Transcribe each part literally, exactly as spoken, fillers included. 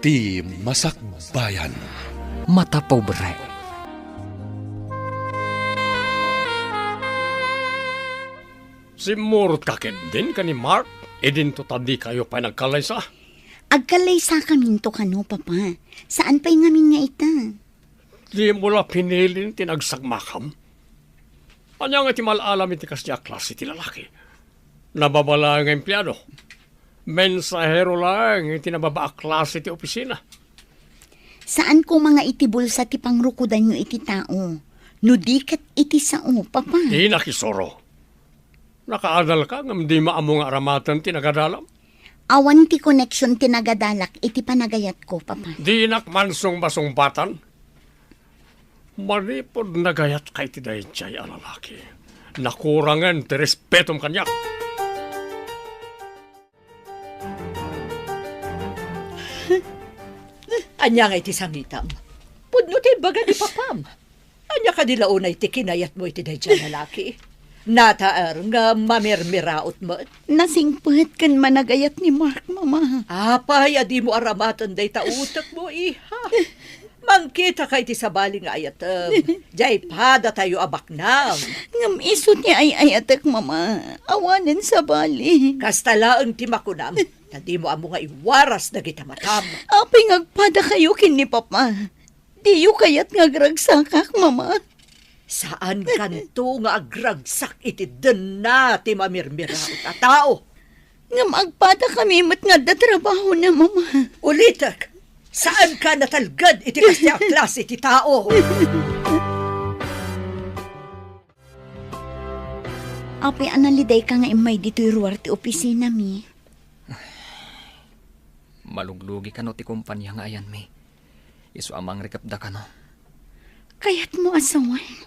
Ti Masakbayan. Mata pobre. Simmurot ka ketdin ken ni Mark, idinto ta dikayo pay nagkallaysa? Agkallaysakaminto kano, Papa. Saan pay ngamin nga ita? Dimo la pinilin ti nagsagmakam? Ania nga ti mal-alam iti kasdi a klase ti lalaki? Nababa laeng nga empleado. Mensahero laeng iti nababa a klase ti opisina. Saan koma nga iti bulsa ti pangrukodanyo iti tao, no di ket iti sao, Papa. Dinak isuro. Nakaadalka ngem dimo ammo nga aramaten ti nagadalam? Awan ti koneksion ti nagadalak iti panagayatko, Papa. Dinak man sungbasungbatan. Manipud nagayatka iti daydiay a lalaki, nakurangen ti respetom kaniak. Ania nga iti sangitam? Pudno ti ibaga ni papam. Ania kadi la unay ti kinayatmo iti daydiay a lalaki? Nataer nga mamirmiraot met? Nasingpet ken managayat ni Mark, Mama. Apay a dimo aramaten dayta utekmo, iha? Mangkitaka iti sabali nga ayatem. Diay padatayo a baknang. Ngem isu ti ay-ayatek, Mama. Awanen sabali. Kasta laeng ti makunam, ta dimo ammo nga iwaras dagita matam. Apay nga agpadakayo ken ni Papa? Diyo kayat nga agragsakak, Mama? Saan kanto nga agragsak iti denna ti mamirmiraot a tao. Ngem agpadakami met nga adda trabahona, Mama. Ulitek, saanka natalged iti kasdiay a klase ti tao. Apay a nalidayka nga immay ditoy ruar ti opisinami? Maluglugi kano ti kompania nga ayanmi. Isu a mangrikepda kano. Kayatmo a sawen?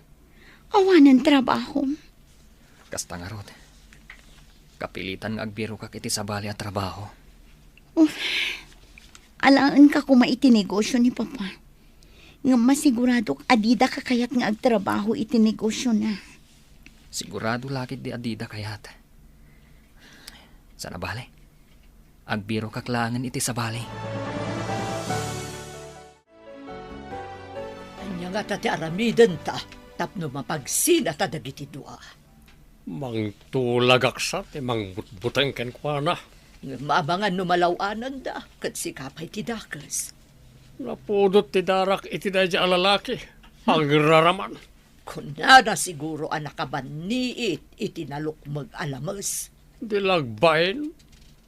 Awanen trabahom? Kasta ngarud. Kapilitan nga agbirokak iti sabali a trabaho. Uf, alaenka koma iti negosio ni Papa. Ngem masiguradok a didaka kayat nga agtrabaho iti negosiona. Sigurado la ketdi a dida kayat. Sana bale, agbirokak laengen iti sabali. Ania ngata ti aramidenta tapno mapagsinata dagiti dua? Mangtulagak sa ti mangbutbuteng kenkuana. Ngem amangan no malaw-ananda, ket sika pay ti dakes. Napudot ti darak iti daydiay a lalaki. Agraraman. Kunana siguro a nakabanniit iti nalukmeg a lames. Di la agbain,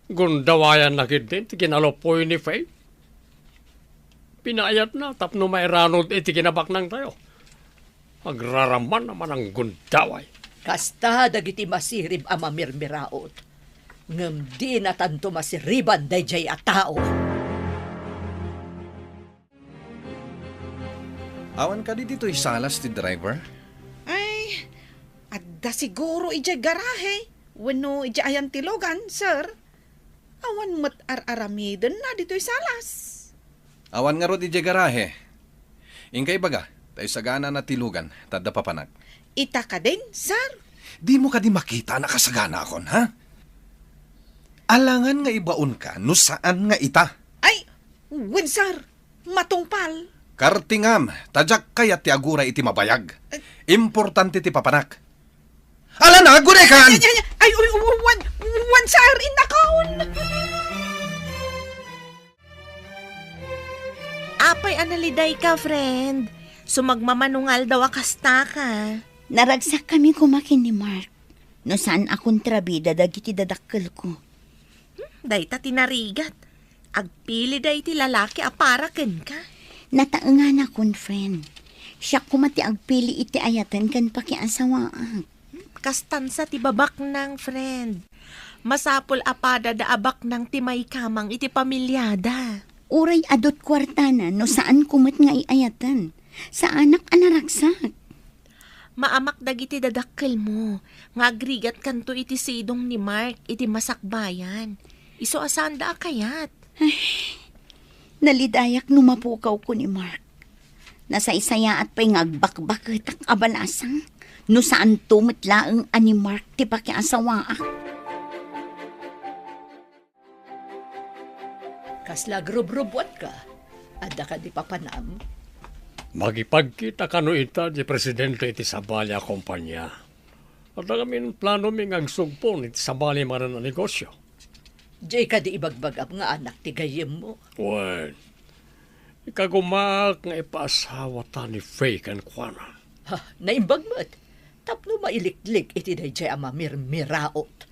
gundawayanna ketdin ti kinalupoy ni Faith. Pinaayatna tapno mairanod iti kinabaknangtayo. Agraraman a mananggundaway. Kasta dagiti masirib a mamirmiraot, ngem dinatanto masiriban daydiay a tao. Awan kadi ditoy salas ti driver? Ay, adda siguro idiay garahe wenno idiay ayan ti lugan, sir. Awan met ar-aramidenna ditoy salas. Awan ngarud idiay garahe. Inka ibaga, ta isaganana ti lugan, ta adda papanak. Ita kadin, sir? Dimo kadi makita a nakasaganaakon, ha? Alangan nga ibaonka no saan nga ita. Ay, wen, sir. Matungpal. Kartingam, ta diak kayat ti aguray iti mabayag. Eh. Importante ti papanak. Ala na, agurekan! Ay, ay, ay, ay, uy, uy, wan, wan, sir, innakon! Apay a nalidayka, friend? Sumagmamano nga aldaw a kastaka. Naragsakkami koma ken ni Mark. No saan a kontrabida dagiti dadakkelko. Hmm, dayta ti narigat. Agpilida iti lalaki a para kenka. Nataenganakon, friend. Siak koma ti agpili iti ayaten ken pakiasawaak. Hmm, kastansa ti babaknang, friend. Masapul a padada a baknang ti maikamang iti pamiliada. Uray adu ti kuartana no saanko met nga iayaten. Saanak a naragsak. Maamak dagiti dadakkelmo nga agrigatkanto iti sidong ni Mark iti masakbayan. Isu a saanda a kayat. Ay, nalidayak no mapukawko ni Mark. Nasaysayaat pay nga agbakbaketak a balasang no saanto met laeng a ni Mark ti pakiasawaak. Kasla agrubrubuatka? Adda kadi papanam? Makipagkita kano ita ti presidente iti sabali a kompania. Adda ngamin planomi nga agsugpon iti sabali manen a negosio. Diay kadi ibagbagam nga anak ti gayyemmo? Wen, ikagumaak nga ipaasawata ni Faye kenkuana. Ha, naimbag met. Tapno mailiklik iti daydiay a mamirmiraot.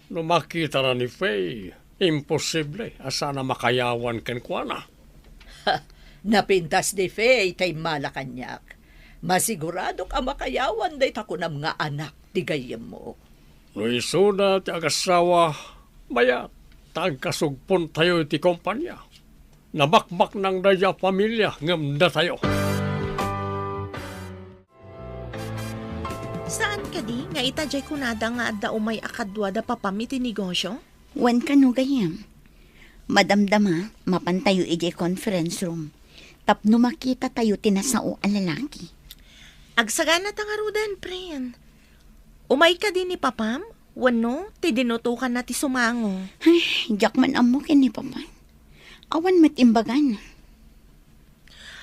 No makitana ni Faye, imposible a saan a makayawan kenkuana. Ha, napintas ni Faye ta immala kaniak. Masiguradok a makayawan dayta kunam nga anak ti gayyemmo. No isuna ti agasawa, mayat ta agkasugpontayo iti kompania. Nabakbaknang daydiay a familia ngem datayo. Saan kadi nga ita diay kunada nga adda umay a kaduada papam iti negosio? Wen kano, gayyem. Madamdama, mapantayo idiay conference room tapno makitatayo ti nasao a lalaki. Agsaganata ngaruden, friend. Umay kadi ni papam? Wenno, ti dinutokanna ti sumango? Ay, diak man ammo ken ni papam. Awan met imbagana.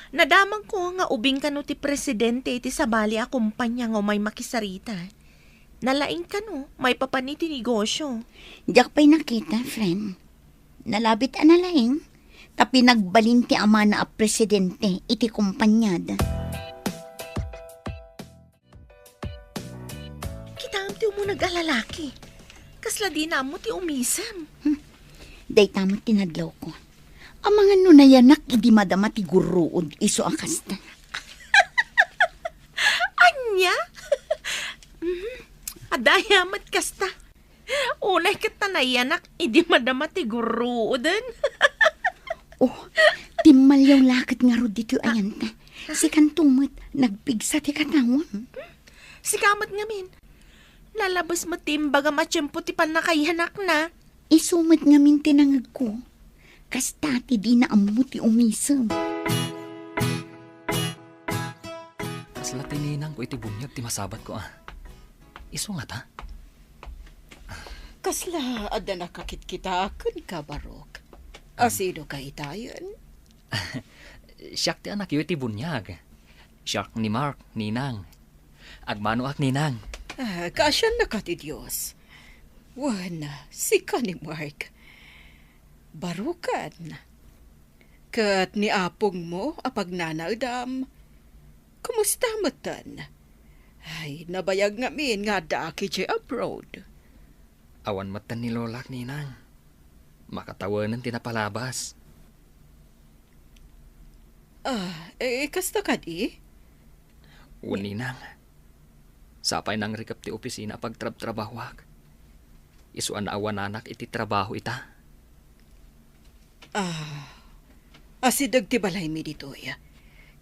Nadamagko nga ubing kano ti presidente iti sabali a kompania nga umay makisarita. Nalaing kano maipapan iti negosio. Diak pay nakita, friend. Nalabit a nalaing, ta pinagbalin ti amana a presidente iti kompaniada. Kitaem ti umuneg a lalaki. Kasla dina ammo ti umisem. Hmm. Dayta met ti nadlawko. Amangan no nayanak idi madama ti gurruod isu a kasta. Ania? Mhm. Adda aya met kasta. Unay ket ta nayanak idi madama ti gurruoden. Oh, timmaliaw la ket ngarud ditoy ayanta. Sikanto met, nagpigsa ti katawem. Sika met ngamin. Nalabes met ti imbagam a tiempo ti pannakayanakna. Isu met ngamin ti nangegko. Kasta ti dina ammo ti umisem. Kasla ti ninangko iti buniag ti masabatko, a. Isu ngata? Kasla adda nakakitkita kenka, Barok? Am. Asino ka itayen? Siak ti anakyo iti buniag. Siak ni Mark, ninang. Agmanoak, ninang. Ah, kaasiannaka ti Dios. Wen, sika ni Mark. Barokan. Ket ni apongmo a pagnanaedam, kumusta metten? Ay, nabayag ngamin nga addaak idiay abroad. Awan metten ni lolak, ninang. Makatawenen ti napalabas. Ah, eh, kasta kadi? Wen, ninang. Sapay nangrikep ti opisina a pagtrabtrabahoak. Isu a naawananak iti trabaho ita. Ah, asideg ti balaymi ditoy.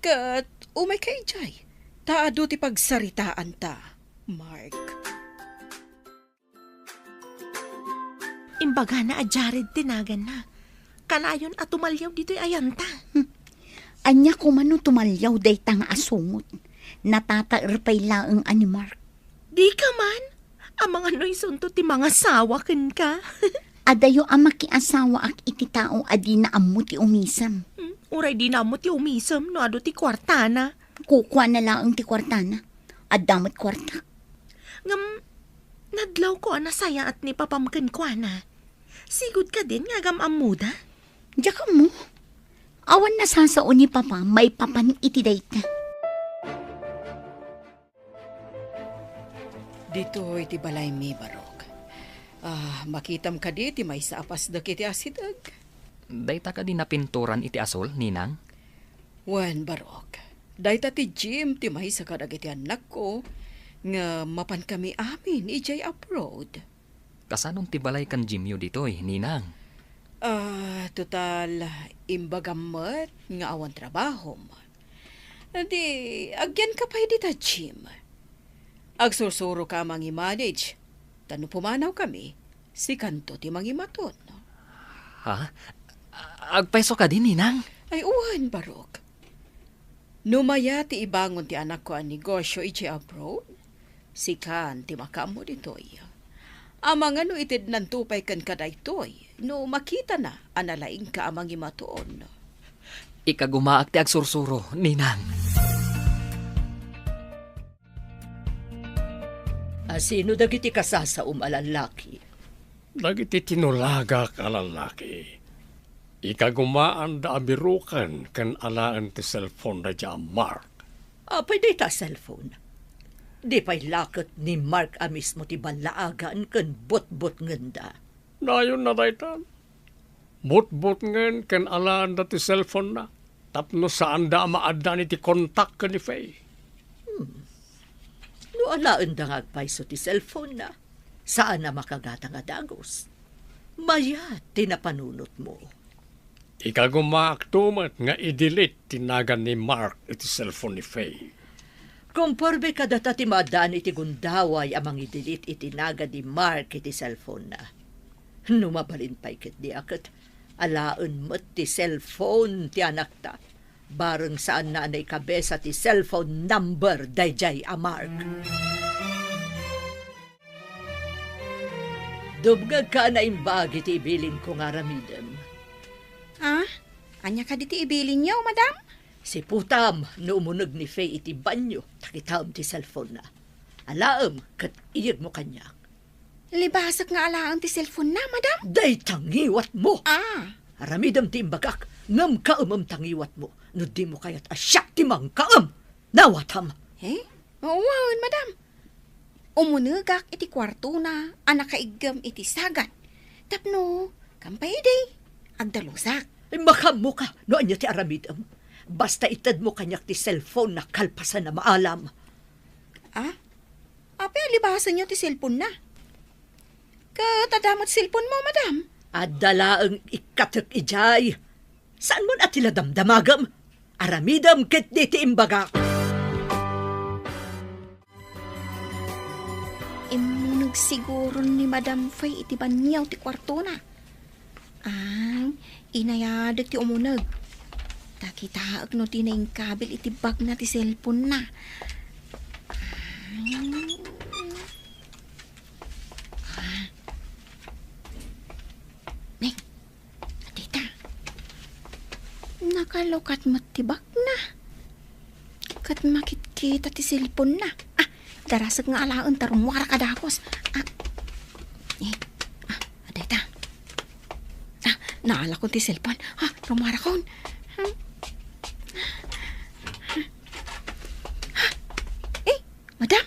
Ket umayka idiay, ta adu ti pagsaritaanta, Mark. Imbagana a Jared ti naganna. Kanayon a tumaliaw ditoy ayanta. Hmm. Ania koma no tumaliaw dayta nga asungot? Natataer pay laeng a ni Mark. Dika man? Amangan no isunto ti mangasawa kenka. Adayo a makiasawaak iti tao a dina ammo ti umisem. Hmm, uray dina ammo ti umisem no adu ti kuartana. Kukuana laeng ti kuartana. Adda met kuartak. Ngem, nadlawko a nasayaat ni papam kenkuana. Sigud kadin nga agam-ammoda? Diak ammo. Awan nasasao ni papa maipapan iti dayta. Ditoy ti balaymi, Barok. Ah, makitam kadi ti maysa a pasdek iti asideg? Dayta kadi napinturan iti asul, ninang? Wen, Barok. Dayta ti gym ti maysa kadagiti annakko nga mapankami amin idiay abroad. Kasanon ti balay ken gymyo ditoy, ninang? Ah, total, imbagam met nga awan trabahom. Di, agyanka pay dita gym. Agsursuroka a mangi-manage, ta no pumanawkami, sikanto ti mangimaton. Ha? Agpayso kadi, ninang? Ay, wen, Barok. No mayat ti ibangon ti anakko a negosio idiay abroad, sikan ti makaammo ditoy. Amangan no itednanto pay kenka daytoy, no makitana a nalaingka a mangimaton. Ikagumaak ti agsursuro, Ninang. A sino dagiti kasasaom a lallaki? Dagiti tinulagak a lallaki. Ikagumaanda a biroken ken alaen ti cellphone da dia Mark. Apay dayta a cellphone? Di pay la ket ni Mark a mismo ti ballaagan ken butbutngenda? Nayonna dayta. Butbutngen ken alaenda ti cellphone-na tapno saanda a maaddan iti kontak ken ni Faye. Hmm. No alaenda nga agpayso ti cellphone-na, saan a makagatang a dagus. Mayat ti napanunotmo. Ikagumaakto met nga i-delete ti nagan ni Mark iti cellphone ni Faye. Konforme kadata ti maaddan iti gundaway a mangi-delete iti nagan ni Mark iti cellphone-na. No mabalin pay ketdi a ket alaen met ti cellphone ti anakta, bareng saanna a naikabesa ti cellphone number daydiay a Mark. Dumngegka a naimbag iti ibilinko nga aramidem. Ah? Ania kadi ti ibilinyo, madam? Siputam no umuneg ni Faye iti banyo, ta kitaem ti cellphone-na. Alaem ket iyegmo kaniak. Libasek nga alaen ti cellphone-na, madam? Dayta ngiwatmo! Ah! Aramidem ti imbagak, ngem kaemem ta ngiwatmo no dimo kayat a siak ti mangkaem! Nawatam! Eh? Wen, madam. Umunegak iti kuartona a nakaiggem iti sagat. Tapno, kampay idi, agdalusak. Ay, makaammoka no ania ti aramidem. Basta itedmo kaniak ti cellphone-na kalpasan a maalam. Ah? Apay a libasenyo ti cellphone-na? Ket adda met cellphone-mo, madam? Adda laeng ikkatek idiay. Saanmon a ti la damdamagem? Aramidem ketdi ti imbagak. Immuneg siguron ni Madam Faye iti banio ti kuartona. Ay, inayadek ti umuneg. Ta kitaek no dina inkabil iti bagna ti cellphone-na. Ay. Ah. Nay, adda ita. Nakalukat met ti bagna. Ket makitkita ti cellphone-na. Ah, darasek nga alaen ta rummuarak a dagus. Ah, eh, ah, adda ita. Ah, naalakon ti cellphone. Ah, rummuarakon. Hmm. Ah, eh, madam.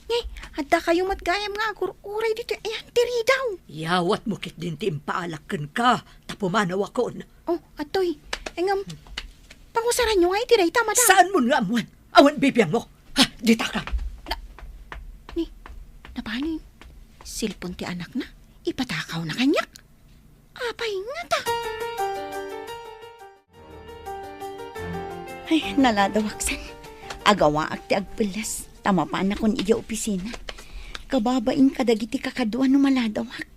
Ngay, adda kayo met gayam nga agur-uray ditoy ayan ti ridaw. Yawatmo ketdin ti impaalak kenka, ta pumanawakon. Oh, atoy. Ngem, pangusaranyo nga iti dayta, madam. Saanmon nga ammoen? Awan bibiangmo. Ha, ditaka. Na, ni, napanin? Cellphone ti anakna? Ipatakawna kaniak? Apay ngata? Ay, naladawak san. Agawaak ti agpelles, ta mapanakon idiay opisina. Kababain kadagiti kakadua no maladawak.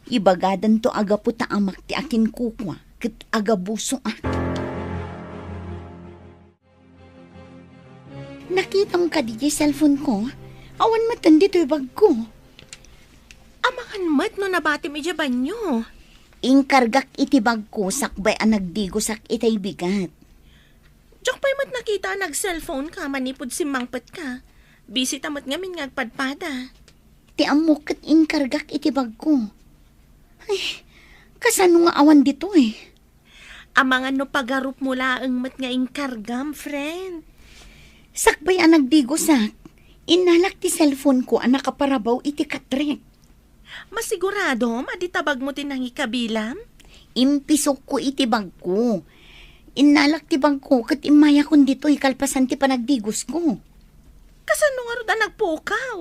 Ibagadanto a gapu ta amak ti akinkukua, ket agabusoak. Nakitam kadi ti cellphone ko? Awan metten ditoy bagko. Amangan met no nabatim idiay banyo. Inkargak iti bagko sakbay a nagdigosak itay bigat. Diak pay met nakita a nag-cellphone ka manipud simmangpet ka. Busy ta met ngamin nga agpadpada. Ti ammok ket inkargak iti bagko. Ay, kasano nga awan ditoy? Amangan no pagarupmo laeng met nga inkargam, friend. Sakbay a nagdigosak, innalak ti cellphone ko a nakaparabaw iti katrek. Masiguradom a di ta bagmo ti nangikabilam? Impisokko iti bagko. Innalak ti bagko ket immayakon ditoy kalpasan ti panagdigosko. Kasano ngarud a nagpukaw?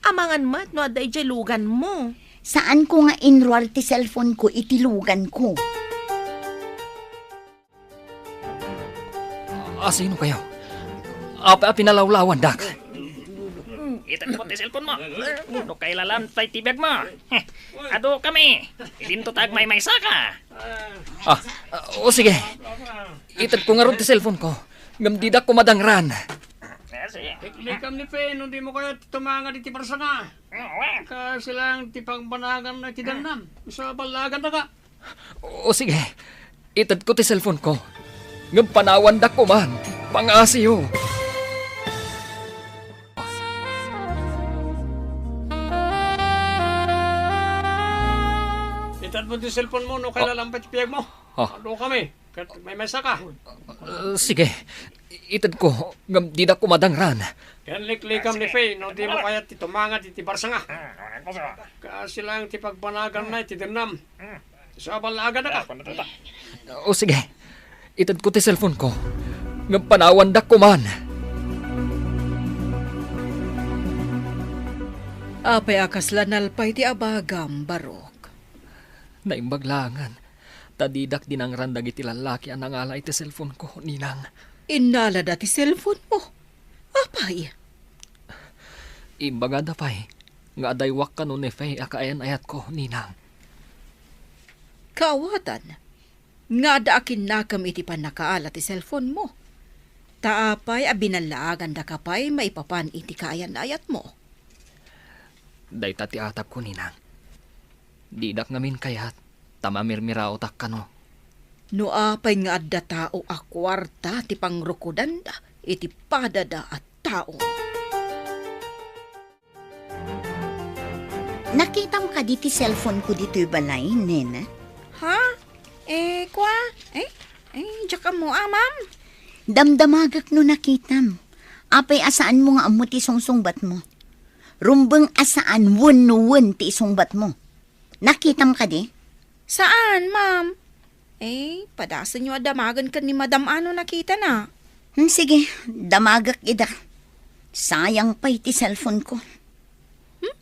Amangan met no adda idiay luganmo. Saanko nga inruar ti cellphone ko iti luganko. Asino kayo? Apay a pinalawlawandak? Itedmo ti cellphone mo. No kailalam tay ti biag mo. Adu kami. Idinto ta agmaymaysa ka. Ah, o sige. Itedko ngarud ti cellphone ko. Ngem didak kumadangran. Liklikam ni Fe, no dimo kayat tumangad iti barsanga. Kas lang ti pangbanaganna iti dannam. Isu a ballaagannak. O sige, itedko ti cellphone ko. Ngem panawandak koman, pangasiyo. Itedmo ti cellphone mo, no kailan lang pay ti biagmo. Ah. Adu kami, ket maymaysa ka. Ah, sige, itedko, ngem dida koma dangran. Ken liklikam ni Fe, no dimo kayat ti tumangad iti barsanga. Kas lang ti pagbanaganna iti dannam. Isu a ballaagannak. O sige, itedko ti cellphone ko. Ngem panawandak koman. Apay a kasla nalpay ti abagam, Barok? Naimbag laengen, ta didak dinangran dagiti lallaki a nangala iti cellphone ko, Ninang. Innalada ti cellphone mo? Apay? Imbagada pay nga adaywak kano ni Fe a kaayan-ayatko, Ninang. Kaawatan, nga adda a kinnakem iti pannakaala ti cellphone mo. Ta apay a binallaagandaka pay maipapan iti kaayan-ayatmo? Dayta ti atapko, Ninang. Didak ngamin kayat ta mamirmiraotak kano. No apay nga adda tao a kuarta ti pangrukudanda iti padada a tao. Nakitam kadi ti cellphone ko ditoy balay, nena? Ha? Eh, kwa? Eh? Eh, diak ammo, ah, ma'am? Damdamagek no nakitam. Apay a saanmo nga ammo ti sungsungbatmo? Rumbeng a saan wenno wen ti isungbatmo. Nakitam kadi? Saan, ma'am? Eh, padasenyo a damagen ken ni Madam no nakitana. Hmm, sige, damagek ida. Sayang pay ti cellphone ko. Hmm?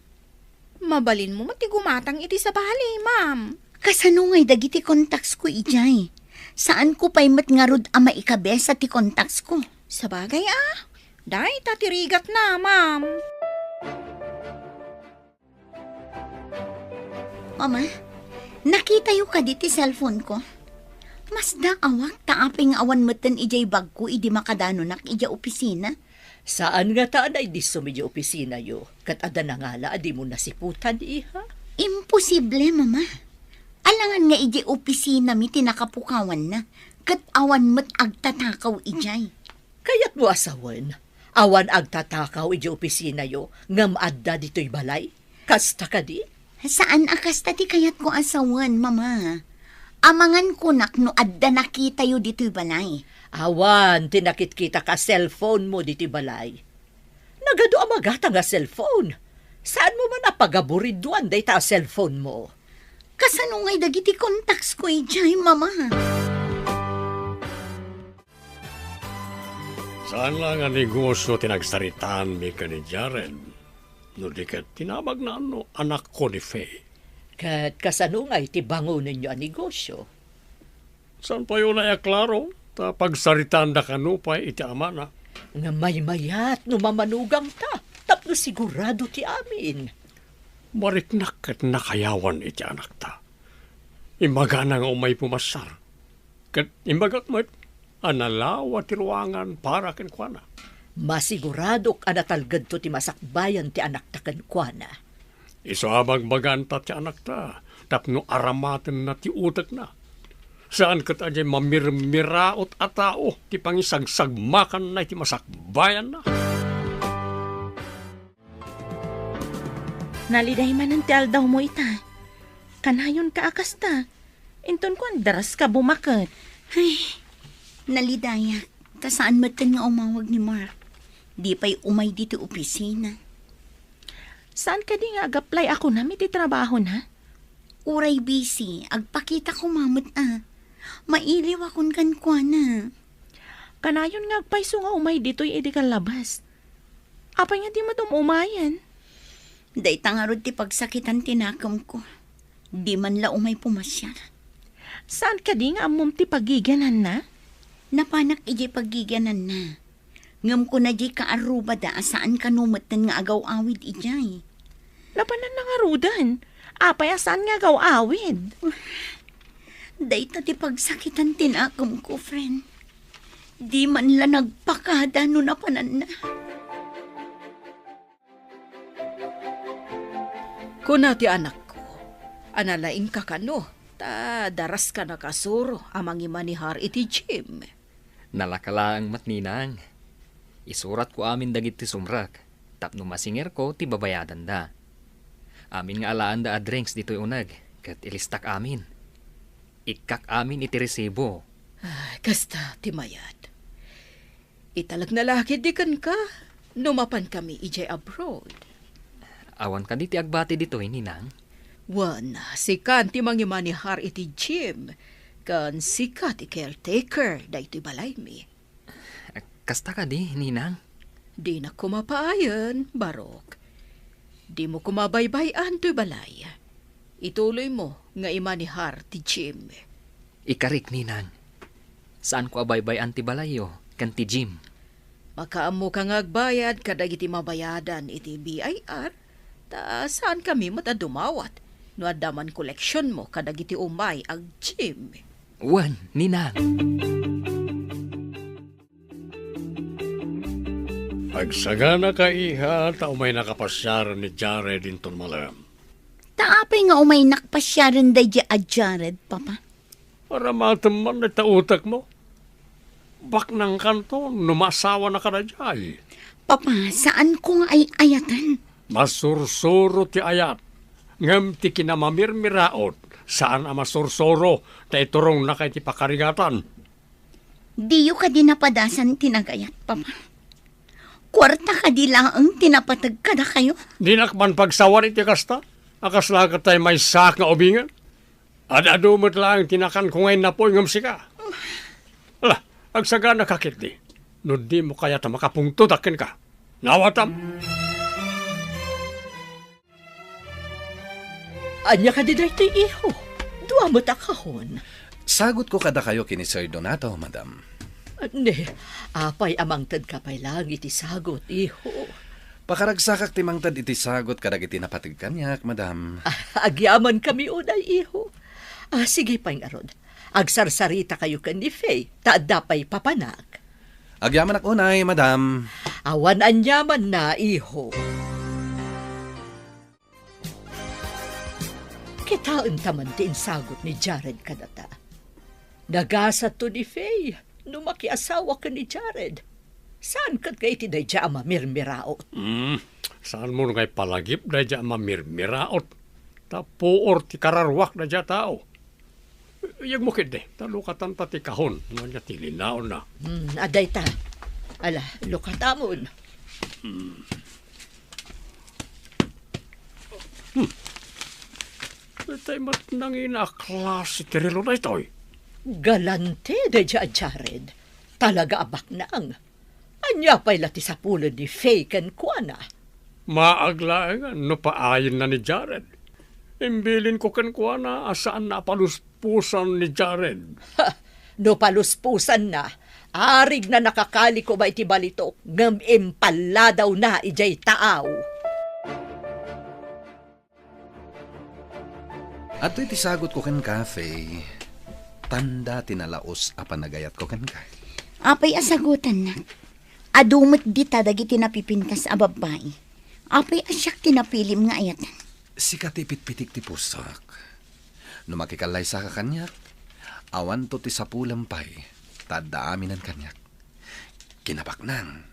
Mabalinmo met ti gumatang iti sabali, ma'am. Kasano ngay dagiti contacts ko idiay? Saan ko pay met ngarud a maikabesa ti contacts ko. Sabagay, ah. Dayta ti rigatna, ma'am. Mama, nakitayo kadi ti cellphone ko? Masdaawak ta apay nga awan metten idiay bagko idi makadanonak idiay opisina. Saan ngata a naidissum idiay opisinayo, ket adda nangala a dimo nasiputan, iha? Imposible, Mama. Alangan nga idiay opisinami ti nakapukawanna, ket awan met agtatakaw idiay. Kayatmo a sawen, awan agtatakaw idiay opisinayo ngem adda ditoy balay? Kasta kadi? Saan a kasta ti kayatko a sawen, Mama. Amangan kunak no adda nakitayo ditoy balay. Awan ti nakitkitak a cellphone mo ditoy balay. Nagadu a magatang a cellphone. Saanmo man a pagaburiduan dayta a cellphone mo? Kasano ngay dagiti contacts ko idiay, Mama? Saan la nga negosio ti nagsaritaanmi ken ni Jared, no di ket ti nabagna no anakko ni Faye. Ket kasano ngay ti bangonenyo a negosio? Saan pay unay a klaro, ta pagsaritaanda kano pay iti amana. Nga maymayat no mamanugangta, tapno sigurado ti amin. Mariknak ket nakayawan iti anakta. Imbagana nga umay pumassar. Ket imbagak met a nalawa ti ruangan para kenkuana. Masiguradok a natalgedto ti masakbayan ti anakta kenkuana. Isu a bagbaganta ti anakta tapno aramatenna ti utekna. Saan ket a diay mamirmiraot a tao ti pangisagsagmakanna iti masakbayanna. Naliday manen ti aldawmo ita. Kanayonka a kasta. Inton kuan, daras ka bumaket. Ay, nalidayak. Ta saan metten nga umawag ni Mark. Di pay umay ditoy opisina. Saan kadi nga ag-apply a kunam iti trabahona? Uray busy, agpakita koma met a. Mailiwakon kenkuana. Kanayon nga agpayso nga umay ditoy idi kallabas. Apay nga di met um-umayen? Dayta ngarud ti pagsakitan ti nakemko. Di man la umay pumasiar. Saan kadi nga ammom ti pagigananna? Napanak idiay pagigananna. Ngem kuna diay kaarrubada a saan kano metten nga agaw-awid idiay. Napananna ngaruden. Apay a saan nga agaw-awid? Dayta ti pagsakitan ti nakemko, friend. Di man la nagpakada no napananna. Kuna ti anakko, a nalaingka kano, ta daraska nakasuro a mangimanihar iti gym. Nalaka laeng met, ninang. Isuratko amin dagiti sumrek, tapno masingerko ti babayadanda. Amin nga alaanda a drinks ditoy uneg, ket ilistak amin. Ikkak amin iti resibo. Ah, kasta ti mayat. Italekna la ketdi kenka no mapankami idiay abroad. Awan kadi ti agbati ditoy, ninang? Wen, sika ti mangimanihar iti gym, ken sika ti caretaker daytoy balaymi. Kasta kadi, ninang? Dinak koma paayen, Barok. Dimo koma baybay-an toy balay. Ituloymo nga imanihar ti gym. Ikarik, ninang. Saanko a baybay-an ti balayyo ken ti gym. Makaammoka nga agbayad kadagiti mabayadan iti B I R, ta saankami met a dumawat no adda man koleksionmo kadagiti umay a gym. Wen, ninang. Agsaganaka, iha, ta umaynaka pasiaren ni Jared inton malem. Ta apay nga umaynak pasiaren daydi a Jared, Papa? Aramatem man dayta utekmo. Baknangkanto no maasawanaka daydiay. Papa, saanko nga ay-ayaten. Masursuro ti ayat, ngem ti kinamamirmiraot, saan a masursuro, ta iturongnaka iti pakarigatan. Diyo kadi napadasan ti nagayat, Papa? Kuarta kadi laeng ti napateg kadakayo? Dinak man pagsawan iti kasta. A kasla ket tay maysaak nga ubingen? Ad-adu met laeng ti nakanko nga innapoy ngem sika. Ala, agsaganaka ketdi. No dimo kayat a makapungtodak kenka. Naawatam? Ania kadi daytoy, iho? Dua met a kahon. Sagutko kadakayo ken ni Sir Donato, madam. Ne, apay a mangtedka pay laeng iti sagut, iho? Pakaragsakak ti mangted iti sagut kadagiti napateg kaniak, madam. Ah, agyamankami unay, iho. Ah, sige pay ngarud. Agsarsarita kayo ken ni Faye, ta adda pay papanak. Agyamanak unay, madam. Awan aniamanna, iho. Kitaenta man ti insagut ni Jared kadata. Nagasatto ni Faye no makiasawa ken ni Jared. Saan ket nga iti daydiay a mamirmiraot? Hmm, saanmo nga ipalagip daydiay a mamirmiraot? Ta puor ti kararuak daydiay a tao. Iyegmo ketdi, ta lukatanta ti kahon, no ania ti linaonna. Hmm, adda ita. Ala, lukatamon. Hmm. Hmm. Itay met nangina a klase ti relo daytoy. Galante daydiay a Jared. Talaga a baknang. Ania pay la ti sapulen ni Faye kenkuana? Maag laengen no paayenna ni Jared. Imbilinko kenkuana a saanna a paluspusan ni Jared. Ha! No paluspusanna, arigna nakakali koma iti balitok ngem impalladawna idiay taaw. Adtoy ti sagutko kenka, Faye. Tanda ti nalaus a panagayatko kenka. Apay a sagutannak? Adu met dita dagiti napipintas a babbai. Apay a siak ti napilim nga ayatan? Sika ti ipitpitik ti pusok. No makikallaysa ka kaniak, awanto ti sapulem pay, ta adda aminen kaniak. Kinabaknang,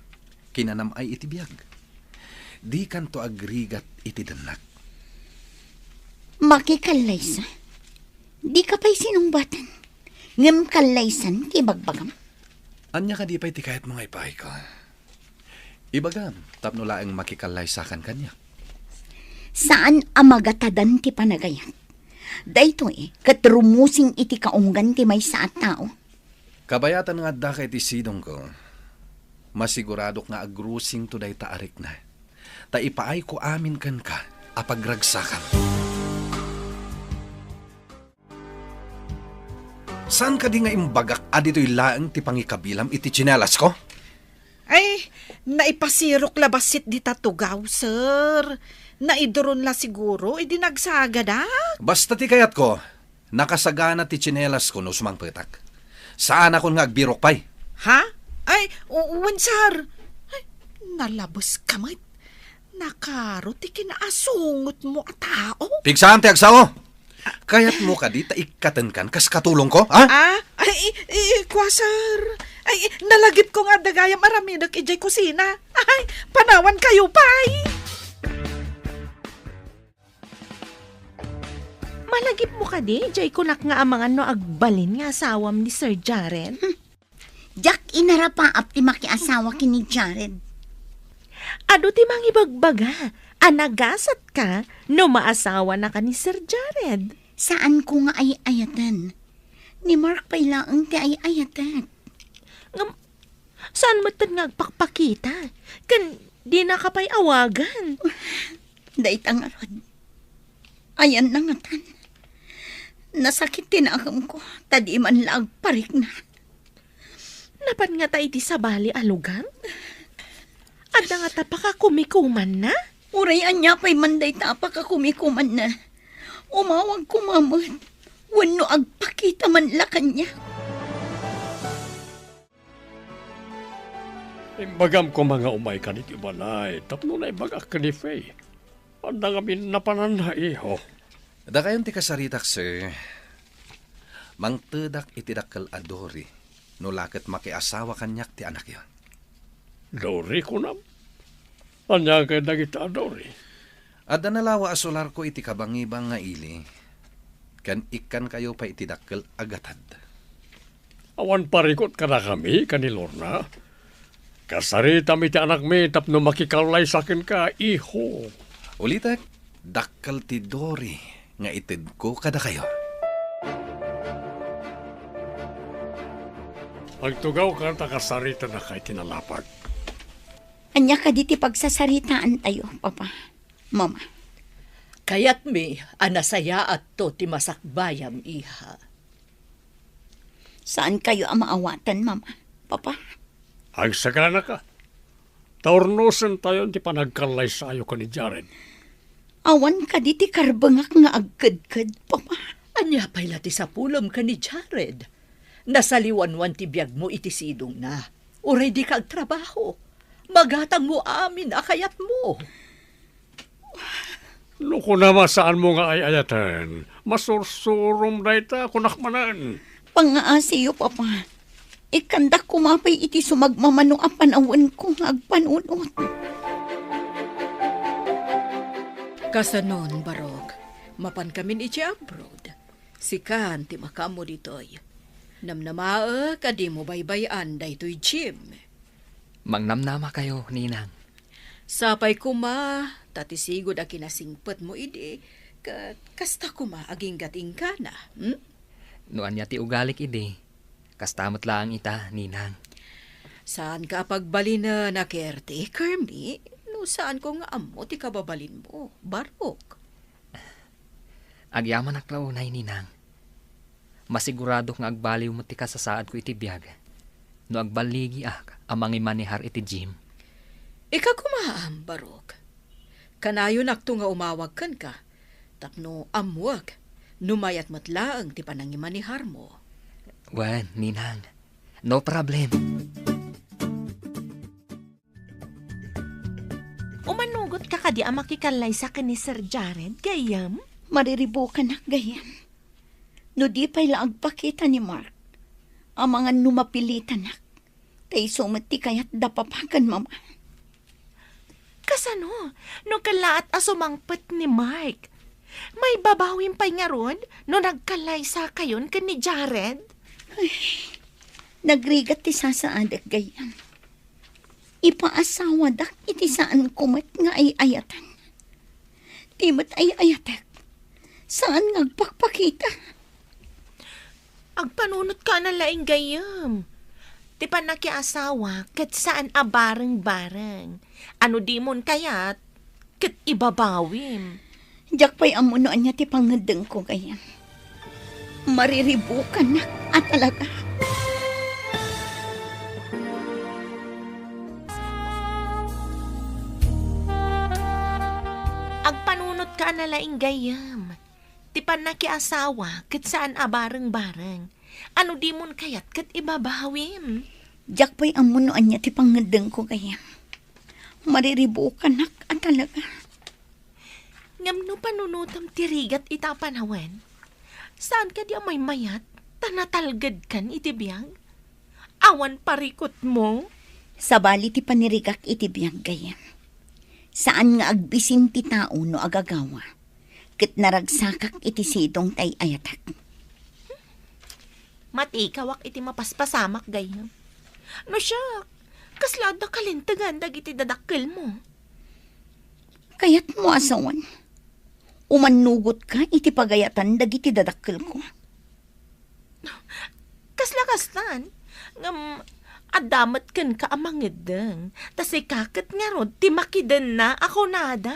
kinanam-ay iti biag. Dikanto agrigat iti dennak. Makikallaysa? Dika pay sinungbaten, ngem kallaysan ti ibagbagam. Ania kadi pay ti kayatmo nga ipaayko? Ibagam, tapno laeng makikallaysakan kaniak. Saan a magatadan ti panagayat. Daytoy ket rumusing iti kaunggan ti maysa a tao. Kabayatan nga addaka iti sidongko, masiguradok nga agrusingto dayta a rikna, ta ipaayko amin kenka a pagragsakan. Saan kadi nga imbagak a ditoy laeng ti pangikabilam iti tsinelasko? Ay, naipasirok la bassit dita tugaw, sir. Naiduron la siguro idi nagsagadak. Basta ti kayatko, nakasagana ti tsinelasko no sumangpetak. Saanakon nga agbirok pay. Ha? Ay, u-, wen, sir. Ay, nalabeska met. Nakaro ti kinaasungotmo a tao? Pigsaan ti agsao! Kayatmo kadi ta ikkatenkan kas katulongko, ha? Ah, ay, i-, i-, kua, sir. Ay, i-, nalagipko nga adda gayam aramidek idiay kusina. Ay, panawankayo pay. Malagipmo kadi, diay kunak nga amangan no agbalin nga asawam ni Sir Jared? Hmm. Diak inarapaap ti makiasawa ken ni Jared. Adu ti mangibagbaga a nagasatka no maasawanaka ni Sir Jared. Saanko nga ay-ayaten. Ni Mark pay laeng ti ay-ayatek. Ngem, saan metten nga agpakpakita? Ken dinaka pay awagan? Dayta ngarud. Ayanna ngatan. Nasakit ti nakemko, ta di man la agparikna. Napan ngata iti sabali a lugar? Adda ngata pakakumikumanna? Uray ania pay man dayta a pakakumikumanna, umawag koma met wenno agpakita man la kaniak. Imbagam koma nga umayka ditoy balay tapno naibagak ken ni Faye. Adda ngamin napananna, iho. Dakayon ti kasaritak, sir. Mangtedak iti dakkel a Dory, no la ket makiasawa kaniak ti anakyo. Dory, kunam? Ania kay dagita a Dory? Adda nalawa a solarko iti kabangibang nga ili, ken ikkankayo pay iti dakkel a gatad. Awan parikut kadakami ken ni Lorna. Kasaritam iti anakmi tapno makikallaysa kenka, iho. Ulitek, dakkel ti Dory nga itedko kadakayo. Agtugawka ta kasaritanaka iti nalapag. Ania kadi ti pagsasaritaantayo, Papa, Mama? Kayatmi a nasayaatto ti masakbayam, iha. Saankayo a maawatan, Mama, Papa? Agsaganaka. Ta urnosentayon ti panagkallaysayo ken ni Jared. Awan kadi ti karbengak nga agkedked, Papa? Ania pay la ti sapulem ken ni Jared? Nasaliwanwan ti biagmo iti sidongna. Uray dika agtrabaho, magatangmo amin a kayatmo. No kunam a saanmo nga ay-ayaten, masursurom dayta, kunak manen. Pangngaasiyo, Papa. Ikkandak koma pay iti sumagmamano a panawenko nga agpanunot. Kasanon, Barok, mapankamin iti abroad. Sikan ti makaammo ditoy. Namnamaek a dimo baybay-an daytoy Jim. Mangnamnamakayo, Ninang. Sapay koma, ta ti sigud a kinasingpetmo idi, ket kasta koma aginggainggana, hmm? No ania ti ugalik idi, kasta met laeng ita, Ninang. Saanka a pagbalinen a caretaker-mi, no saanko nga ammo ti kababalinmo, Barok. Agyamanak la unay, Ninang. Masiguradok nga agbaliw met ti kasasaadko iti biag no agballigiak a mangimanehar iti gym. Ikakumaam, Barok. Kanayonakto nga umawag kenka tapno ammuek no mayat met laeng ti panangimaneharmo. Wen, Ninang. No problem. Umanugotka kadi a makikallaysa ken ni Sir Jared, gayyem? Mariribukanak, gayyem. No di pay la agpakita ni Mark, amangan no mapilitanak, ta isu met ti kayat da Papa ken Mama. Kasano no kellaat a sumangpet ni Mark? Maibabawim pay ngarud no nagkallaysakayon ken ni Jared? Ay, nagrigat ti sasaadek, gayyem. Ipaasawadak iti saanko met nga ay-ayatan. Ti met ay-ayatek, saan nga agpakpakita. Agpanunotka a nalaing, gayyem. Ti pannakiasawa ket saan a bareng-bareng. Ano dimon kayat, ket ibabawim. Diak pay ammo no ania ti pangngeddengko, gayyem. Mariribukannak a talaga. Agpanunotka a nalaing, gayyem. Ti pannakiasawa ket saan a bareng-bareng. Ano dimon kayat ket ibabawim. Diak pay ammo no ania ti pangngeddengko, gayyem. Mariribukanak a talaga. Ngem no panunotem ti rigat ita a panawen, saan kadi a maymayat ta natalgedkan iti biag? Awan parikutmo? Sabali ti panirigak iti biag, gayyem. Saan nga agbisin ti tao no agagawa, ket naragsakak iti sidong tay ayatek. Matikawak iti mapaspasamak, gayyem. No siak, kasla adda kalintegan dagiti dadakkelmo. Kayatmo a sawen, umannugotka iti pagayatan dagiti dadakkelko. Kasla kastan, ngem adda met kenka a mangeddeng, ta sika ket ngarud ti makidenna a kunada.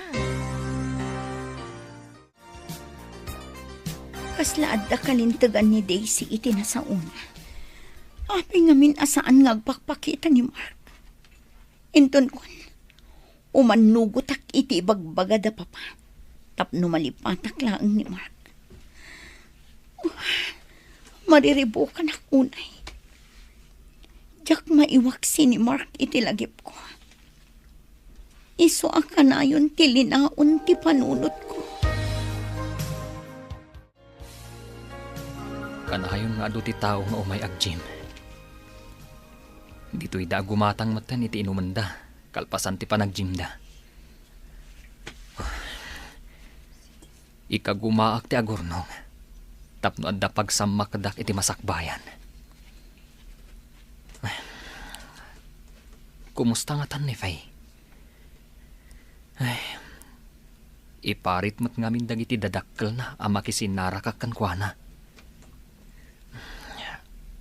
Kasla adda kalintegan ni Daisy iti nasaona. Apay ngamin a saan nga agpakpakita ni Mark? Inton kuan, umannugotak iti ibagbaga da Papa tapno malipatak laeng ni Mark. Mariribukanak unay. Diak maiwaksi ni Mark iti lagipko. Isu a kanayon ti linaon ti panunotko. Kanayon nga adu ti tao nga umay ag-gym. Ditoyda a gumatang metten iti inumenda, kalpasan ti panag-gymda. Ikagumaak ti agurnong, tapno adda pagsammakdak iti masakbayan. Kumusta ngatan ni Faye? Ay, iparit met ngamin dagiti dadakkelna a makisinnarakak kenkuana.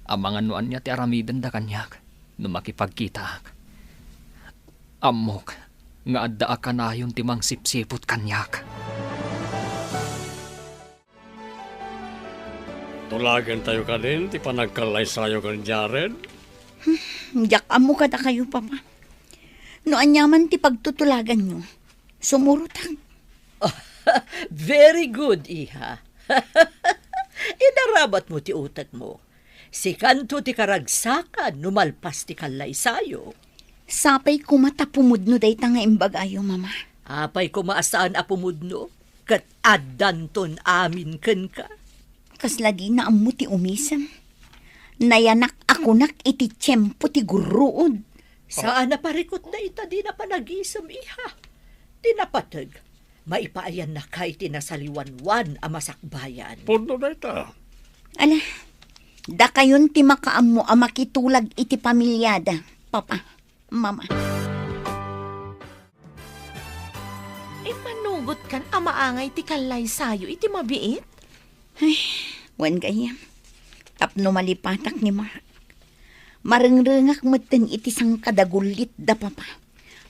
Amangan no ania ti aramidenda kaniak no makipagkitaak. Ammok nga adda a kanayon ti mangsipsiput kaniak. Tulagentayo kadin ti panagkallaysayo ken Jared? Diak ammo kadakayo, Papa. No aniaman ti pagtutulaganyo, sumurotak. Very good, iha. Inarabatmo ti utekmo. Sikanto ti karagsakan no malpas ti kallaysayo. Sapay koma ta pumudno dayta nga imbagayo, Mama. Apay koma a saan a pumudno, ket addanton amin kenka. Kasla dina ammo ti umisem. Nayanak a kunak iti tiempo ti gurruod. Saan a parikut dayta dina panagisem, iha. Ti napateg, maipaayannaka iti nasaliwanwan a masakbayan. Pudno dayta. Ala, dakayon ti makaammo a makitulag iti pamiliada, Papa, Mama. Immanugotkan a maangay ti kallaysayo iti mabiit? Ay, wen gayyem, tapno malipatak ni Mark. Marengrengak metten iti sangkadagullit da Papa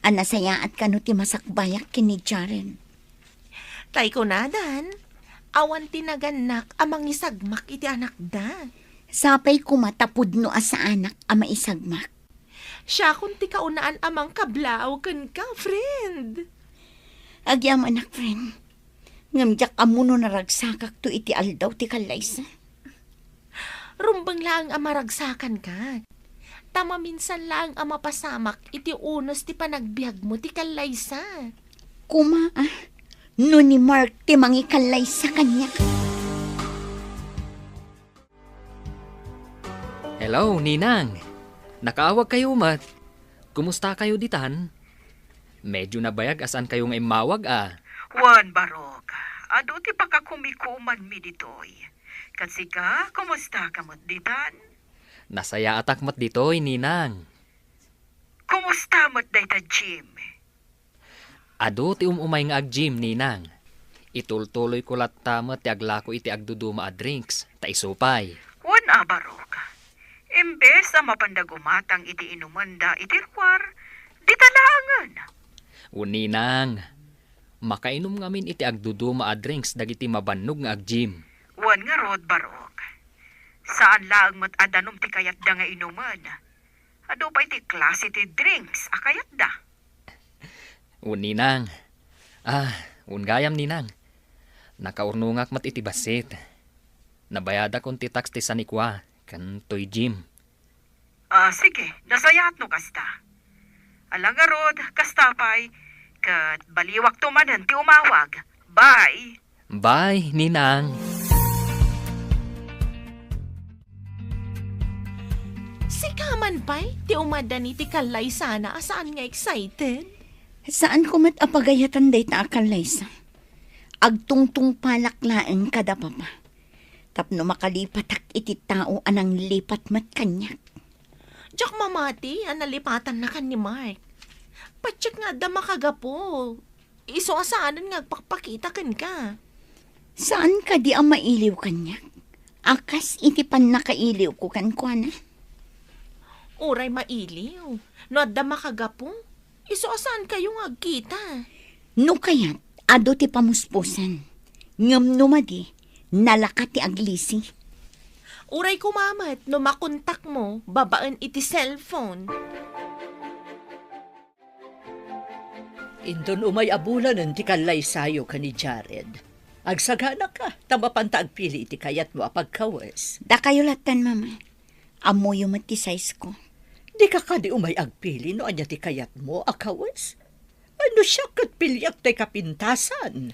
a nasayaat kano ti masakbayak ken ni Jaren. Tay kunadan, awan ti nagannak a mangisagmak iti anakda. Sapay koma ta pudno a saanak a maisagmak. Siakon ti kaunaan a mangkablaaw kenka, friend. Agyamanak, friend. Ngem diak ammo no naragsakakto iti aldaw ti kallaysa. Rumbeng laeng a maragsakanka. Ta maminsan laeng a mapasamak iti unos ti panagbiagmo ti kallaysa. Koma, ah, no ni Mark ti mangikallaysa kaniak. Hello, Ninang. Nakaawagkayo met. Kumustakayo ditan? Medyo nabayag a saankayo nga immawag, a. Wen, Barok, adu ti pakakumikumanmi ditoy. Ket sika, kumustaka met ditan? Nasayaatak met ditoy, Ninang. Kumusta met dayta gym? Adu ti um-umay nga ag-gym, Ninang. Itultuloyko latta met ti aglako iti agduduma a drinks, ta isu pay. Wen a, Barok. Imbes a mapanda gumatang iti inumenda iti ruar, dita laengen. Wen, Ninang. Makainum ngamin iti agduduma a drinks dagiti mabannog nga ag-gym. Wen ngarud, Barok. Saan laeng met a danum ti kayatda nga inumen. Adu pay ti klase ti drinks a kayatda. Wen, Ninang. Ah, wen gayam, Ninang. Nakaurnongak met iti bassit. Nabayadakon ti tax ti sanikua ken toy gym. Ah, sige, nasayaat no kasta. Ala ngarud, kasta pay, ket baliwakto manen ti umawag. Bye! Bye, Ninang. Sika man pay, ti umaddan iti kallaysana a saan nga excited? Saanko met a pagayatan dayta a kallaysa. Agtungtungpalak laeng kada papa. Tapno makalipatak iti tao a nanglipat met kaniak. Diak mamati a nalipatanna ken ni Mark. Patiek nga adda makagapu. Isu a saanen nga agpakpakita kenka. Saan kadi a mailiw kaniak? A kas iti pannakailiwko kenkuana? Uray mailiw. No adda makagapu, isu a saankayo nga agkita. No kayat, adu ti pamuspusan. Ngem no madi, nalaka ti aglisi. Uray koma met no makontakmo babaen iti cellphone. Inton umay a bulanen ti kallaysayo ken ni Jared, agsaganaka ta mapanta agpili iti kayatmo a pagkawes. Dakayo lattan, Mama. Ammoyo met ti size ko. Dika kadi umay agpili no ania ti kayatmo a kawes? Ay, no siak ket piliak tay kapintasan.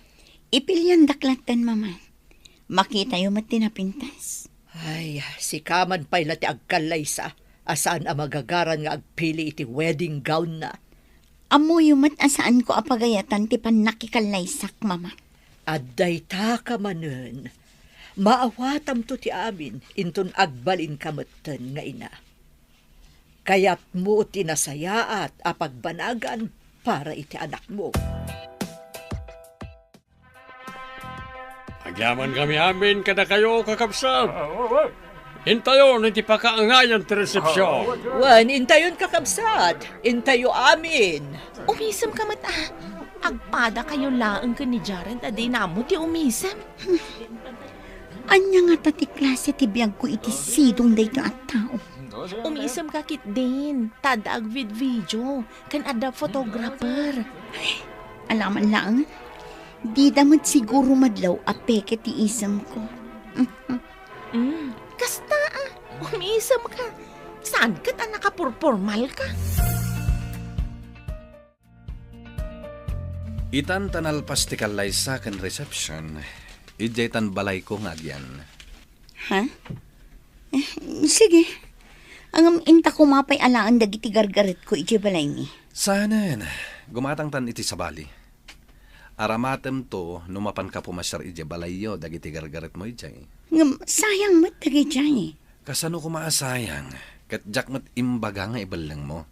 Ipiliandak lattan, Mama. Makitayo met ti napintas. Ay, sika man pay la ti agkallaysa a saan a magagaran nga agpili iti wedding gown na. Ammoyo met a saanko a pagayatan ti pannakikallaysak, Mama. Adda itaka manen. Maawatamto ti amin inton agbalinka metten nga ina. Kayatmo ti nasayaat a pagbanagan para iti anakmo. Agyamankami amin kadakayo, kakabsat. Intayon iti pakaangayan ti resepsyon. Wen, intayon, kakabsat. Intayo amin. Umisemka met, a. Agpadakayo laeng ken ni Jared a dina ammo ti umisem. Ania ngata ti klase ti biagko iti sidong daytoy a tao? Umisemka ketdin, ta adda agvidvideo, ken adda photographer. Ay, alaman laeng. Dida met siguro madlaw a peke ti isemko. Mm, kasta a, umisemka. Saan ket a nakapurpormalka? Itan ta nalpas ti kallaysa ken reception, idiay tan balayko nga agyan. Ha? Eh, sige. Ngem inta koma pay alaen dagiti gargaretko idiay balaymi. Saanen, gumatangtan iti sabali. Aramatemto no mapanka pumasiar idiay balayyo dagiti gargaretmo idiay. Ngem sayang met dagidiay. Kasano koma a sayang? Ket diak met imbaga nga ibellengmo.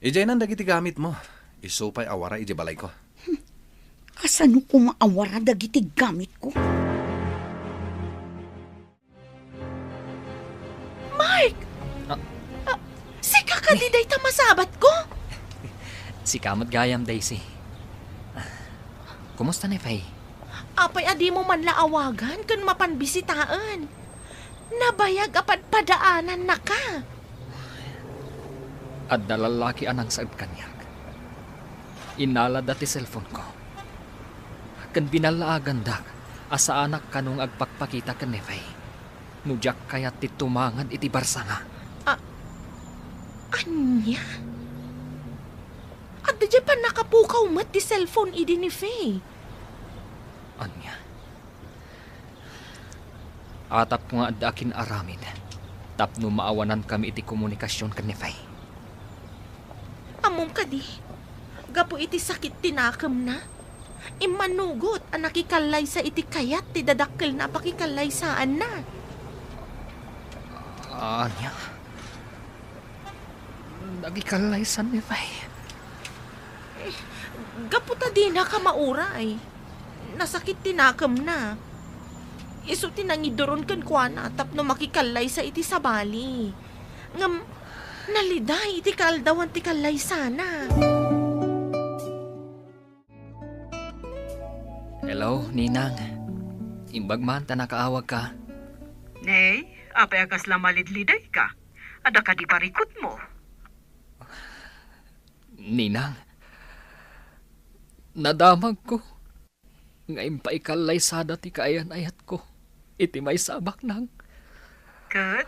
Idiaynan dagiti gamitmo. Isu pay a wara idiay balayko. Kasano koma a wara dagiti gamitko? Mark! Ah. Ah, sika kadi dayta masabatko? Sika met gayam, Daisy. Kumusta ni Faye? Apay a dimo man la awagan ken mapan bisitaen? Nabayag a padpadaanannaka. Adda lallaki a nangsaed kaniak. Innalada ti cellphone-ko. Ken binallaagandak a saanak kano nga agpakpakita ken ni Faye no diak kayat ti tumangad iti barsanga. A-, ania? Adda diay pannakapukaw met ti cellphone idi ni Faye. Ania? Atapko nga adda akin-aramid tapno maawanankami iti komunikasion ken ni Faye. Ammom kadi, gapu iti sakit ti nakemna, immanugot a nakikallaysa iti kayat ti dadakkelna a pakikallaysaanna. Ania? Nakikallaysan ni Faye. Eh, gapu ta dinaka mauray. Nasakit ti nakemna. Isu ti nangiduron kenkuana tapno makikallaysa iti sabali. Ngem naliday iti kaaldawan ti kallaysana. Hello, Ninang. Imbag man ta nakaawagka. Nay, apay a kasla malidlidayka? Adda kadi parikutmo? Ninang, nadamagko nga impaikallaysa dayta ti kaayan-ayatko iti maysa a baknang. Ket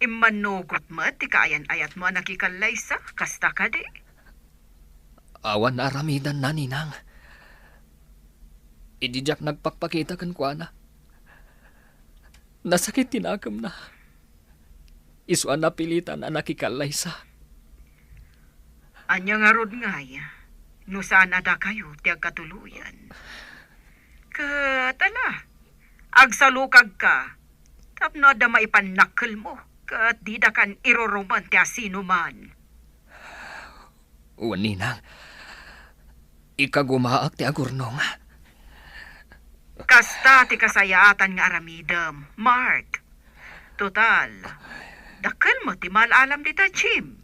immanugot met ti kaayan-ayatmo a nakikallaysa, kasta kadi? Awan naaramidanna, ninang. Idi diak nagpakpakita kenkuana, nasakit ti nakemna. Isu a napilitan a nakikallaysa. Ania ngarud ngay, no saan a dakayo ti agkatuloyan? Ket ala, agsalukagka tapno adda maipannakkelmo ket didakan irurumen ti asinoman. Wen, ninang. Ikagumaak ti agurnong. Kasta ti kasayaatan nga aramidem, Mark. Total, dakkel met ti maal-alam dita, Jim.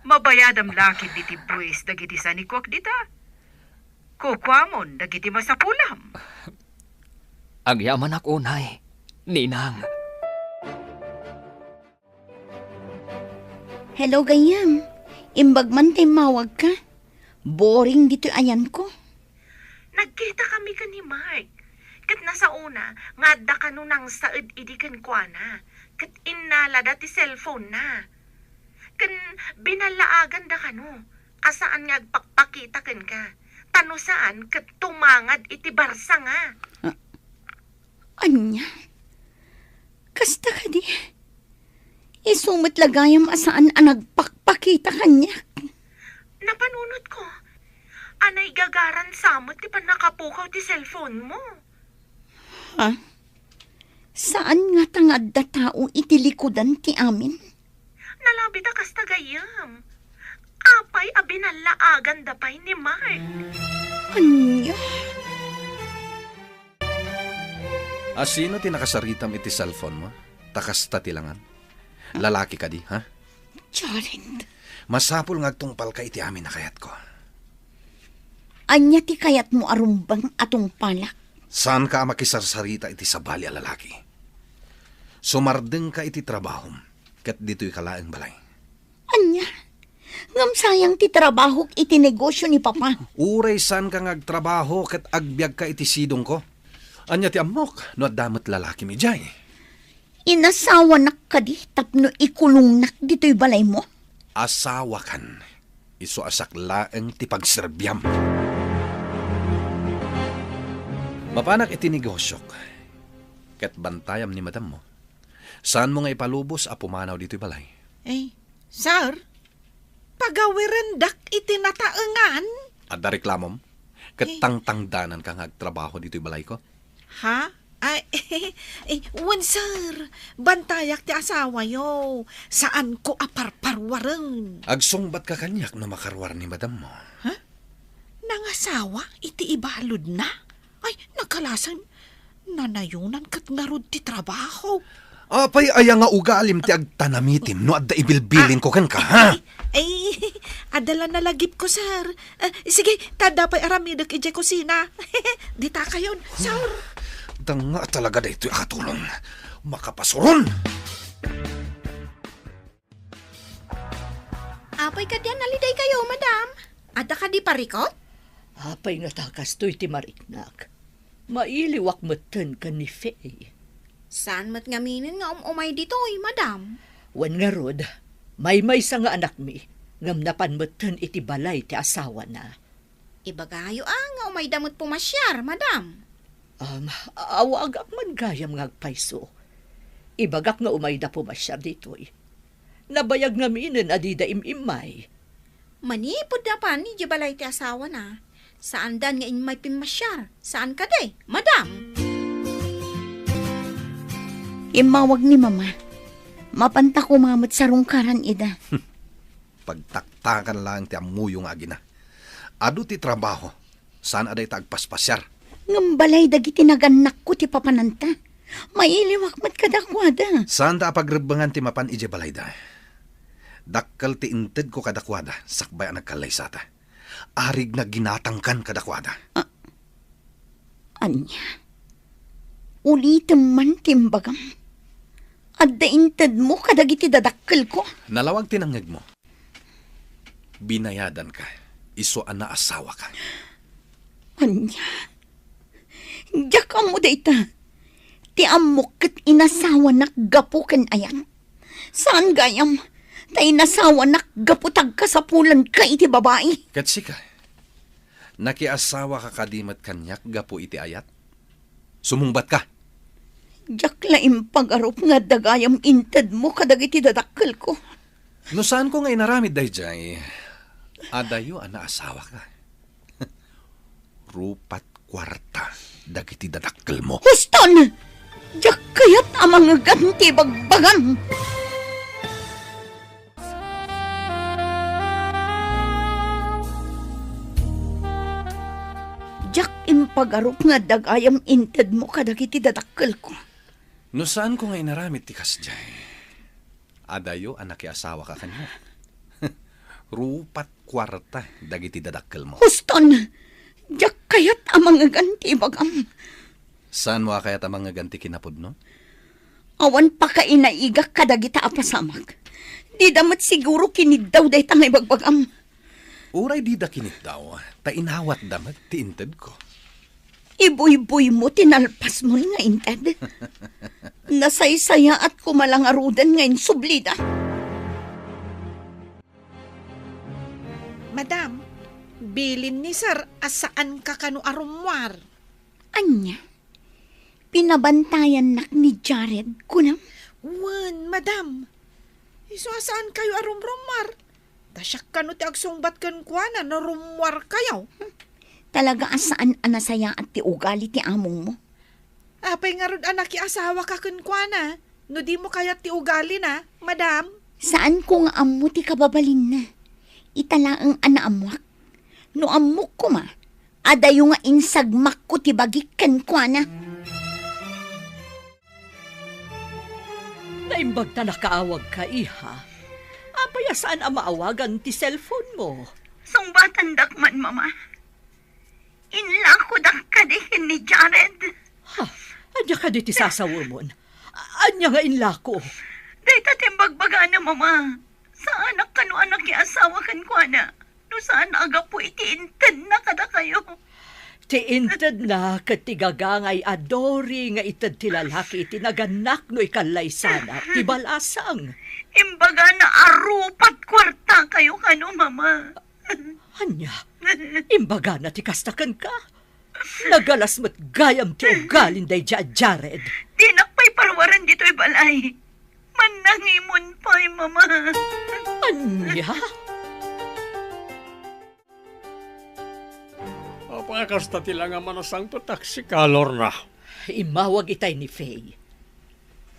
Mabayadam la ketdi ti buis dagiti sanikuak dita. Kukuamon dagiti masapulam. Agyamanak unay, ninang. Hello, gayyem. Imbag man ta immawagka. Boring ditoy ayanko. Nagkitakami ken ni Mark. Ket nasaona nga adda kano nangsaed idi kenkuana. Ket innalada ti cellphone-na. Ken binallaaganda kano a saan nga agpakpakita kenka. Ta no saan, ket tumangad iti barsanga. Ah, ania? Kasta kadi? Isu met la gayam a saan a nagpakpakita kaniak. Napanunotko a naigagaran sa met ti pannakapukaw ti cellphone-mo. Ha? Saan ngata nga adda tao iti likudan ti amin? Nalabit a kasta gayyem. Apay a binallaaganda pay ni Mark? Ania? A sino ti nakasaritam iti cellphone-mo? Ta kasta ti langan. Lalaki kadi, ha? Jared. Masapul nga agtungpalka iti amin a kayatko. Ania ti kayatmo a rumbeng a tungpalak? Saanka a makisarsarita iti sabali a lalaki. Sumardengka iti trabahom, ket ditoyka laeng balay. Ania? Ngem sayang ti trabahok iti negosio ni Papa. Uray saanka nga agtrabaho ket agbiagka iti sidongko. Ania ti ammok no adda met lalakim idiay? Inasawanak kadi tapno ikulongnak ditoy balaymo? Asawakan. Isu a siak laeng ti pagserbiam. Mapanak iti negosiok, ket bantayam ni madammo. Saanmo nga ipalubos a pumanaw ditoy balay. Eh, sir, pagawirendak iti nataengan. Adda reklamom? Ket Eh. tangtangdananka nga agtrabaho ditoy balayko? Ha? Ay, eh, wen, sir. Bantayak ti asawayo. Saanko a parparuaren. Agsungbatka kaniak no makaruar ni madammo. Ha? Nangasawa iti ibaludna? Ay, nagkalasan. Nanayonan ket ngarud ti trabaho. Apay aya nga ugalim ti agtanamitim no adda ibilbilinko kenka, ha? Ay, adda la nalagipko, sir. Ah, sige, ta adda pay aramidek idiay kusina. Dita kayon, sir. Danga talaga daytoy a katulong. Makapasuron! Apay kadi a naliday kayo, madam? Adda kadi parikot? Apay ngata kastoy ti mariknak? Mailiwak metten ken ni Faye. Saan met ngaminen nga um-umay ditoy, madam? Wen ngarud, maymaysa nga anakmi, ngem napan metten iti balay ti asawana. Ibagayo a nga umayda met pumasiar, madam. Um, awagak man gayam nga agpayso. Ibagak nga umayda pumasiar ditoy. Nabayag ngaminen a dida im-immay. Manipud napan idiay balay ti asawana, saandan nga immay pimmasiar. Saan kadi, madam? Immawag ni Mama. Mapanta koma met sarungkaran ida. Pagtaktakan laeng ti ammoyo nga agina. Adu ti trabaho, saan a dayta agpaspasiar. Ngem balay dagiti nagannakko ti papananta. Mailiwak met kadakuada. Saanda a pagrebbengan ti mapan idiay balayda. Dakkel ti intedko kadakuada sakbay a nagkallaysata. Arigna ginatangkan kadakuada. Ah, ania? Ulitem man ti imbagam. Adda intedmo kadagiti dadakkelko. Nalawag ti nangngegmo. Binayadanka, isu a naasawaka. Ania? Diak ammo dayta. Ti ammok ket inasawanak gapu ken ayat. Saan gayam, ta inasawanak gapu ta agkasapulanka iti babai. Ket sika, Nakiasawaka kadi met kaniak gapu iti ayat? Sumungbatka. Diak la impagarup nga adda gayam intedmo kadagiti dadakkelko. No saanko nga inaramid daydiay, adayo a naasawaka. Rupat kuarta dagiti dadakkelmo. Huston! Diak kayat a mangegan ti ibagbagam. Diak impagarup nga adda gayam intedmo kadagiti dadakkelko. No saanko nga inaramid ti kasdiay, adayo a nakiasawaka kaniak. Rupat kuarta dagiti dadakkelmo. Huston! Diak kayat a mangegan ti ibagam. Saanmo a kayat a mangegan ti kinapudno? Awan pakainaigak kadagita a pasamak. Dida met siguro kiniddaw dayta nga ibagbagam. Uray dida kiniddaw, ta inawatda met ti intedko. Ibuybuymo ti nalpasmon nga inted. Nasaysayaat koma la ngaruden nga insublida. Madam, bilin ni Sir a saanka kano a rummuar. Ania? Pinabantayannak ni Jared, kunam? Wen, madam. Isu a saankayo a rumrummuar. Ta siak kano ti agsungbat kenkuana no rummuarkayo. Talaga a saan a nasayaat ti ugali ti amongmo. Apay ngarud a nakiasawaka kenkuana no dimo kayat ti ugalina, madam? Saanko nga ammo ti kababalinna. Ita laeng a naammoak. No ammok koma, adayo nga insagmakko ti bagik kenkuana. Naimbag ta nakaawagka, iha. Apay a saan a maawagan ti cellphone mo? Sungbatandak man, Mama. Inlakodak kadi ken ni Jared. Ha? Ania kadi ti sasawemon? Ania nga inlako? Dayta ti imbagbagana, Mama. Saanak kano a nakiasawa kenkuana no saan a gapu iti intedna kadakayo. Ti intedna ket ti gagangay a dori nga ited ti lalaki iti nagannak no ikallaysanak ti balasang. Imbagana a rupat kuartakayo kano, Mama. Ania? Imbagana ti kasta kenka? Nagalas met gayam ti ugalin daydiay a Jared. Dinak pay paruaren ditoy balay. Mannangimon pay, Mama. Ania? Apay a kasta ti la nga manasangpet a sika, Lorna? Immawag itay ni Faye.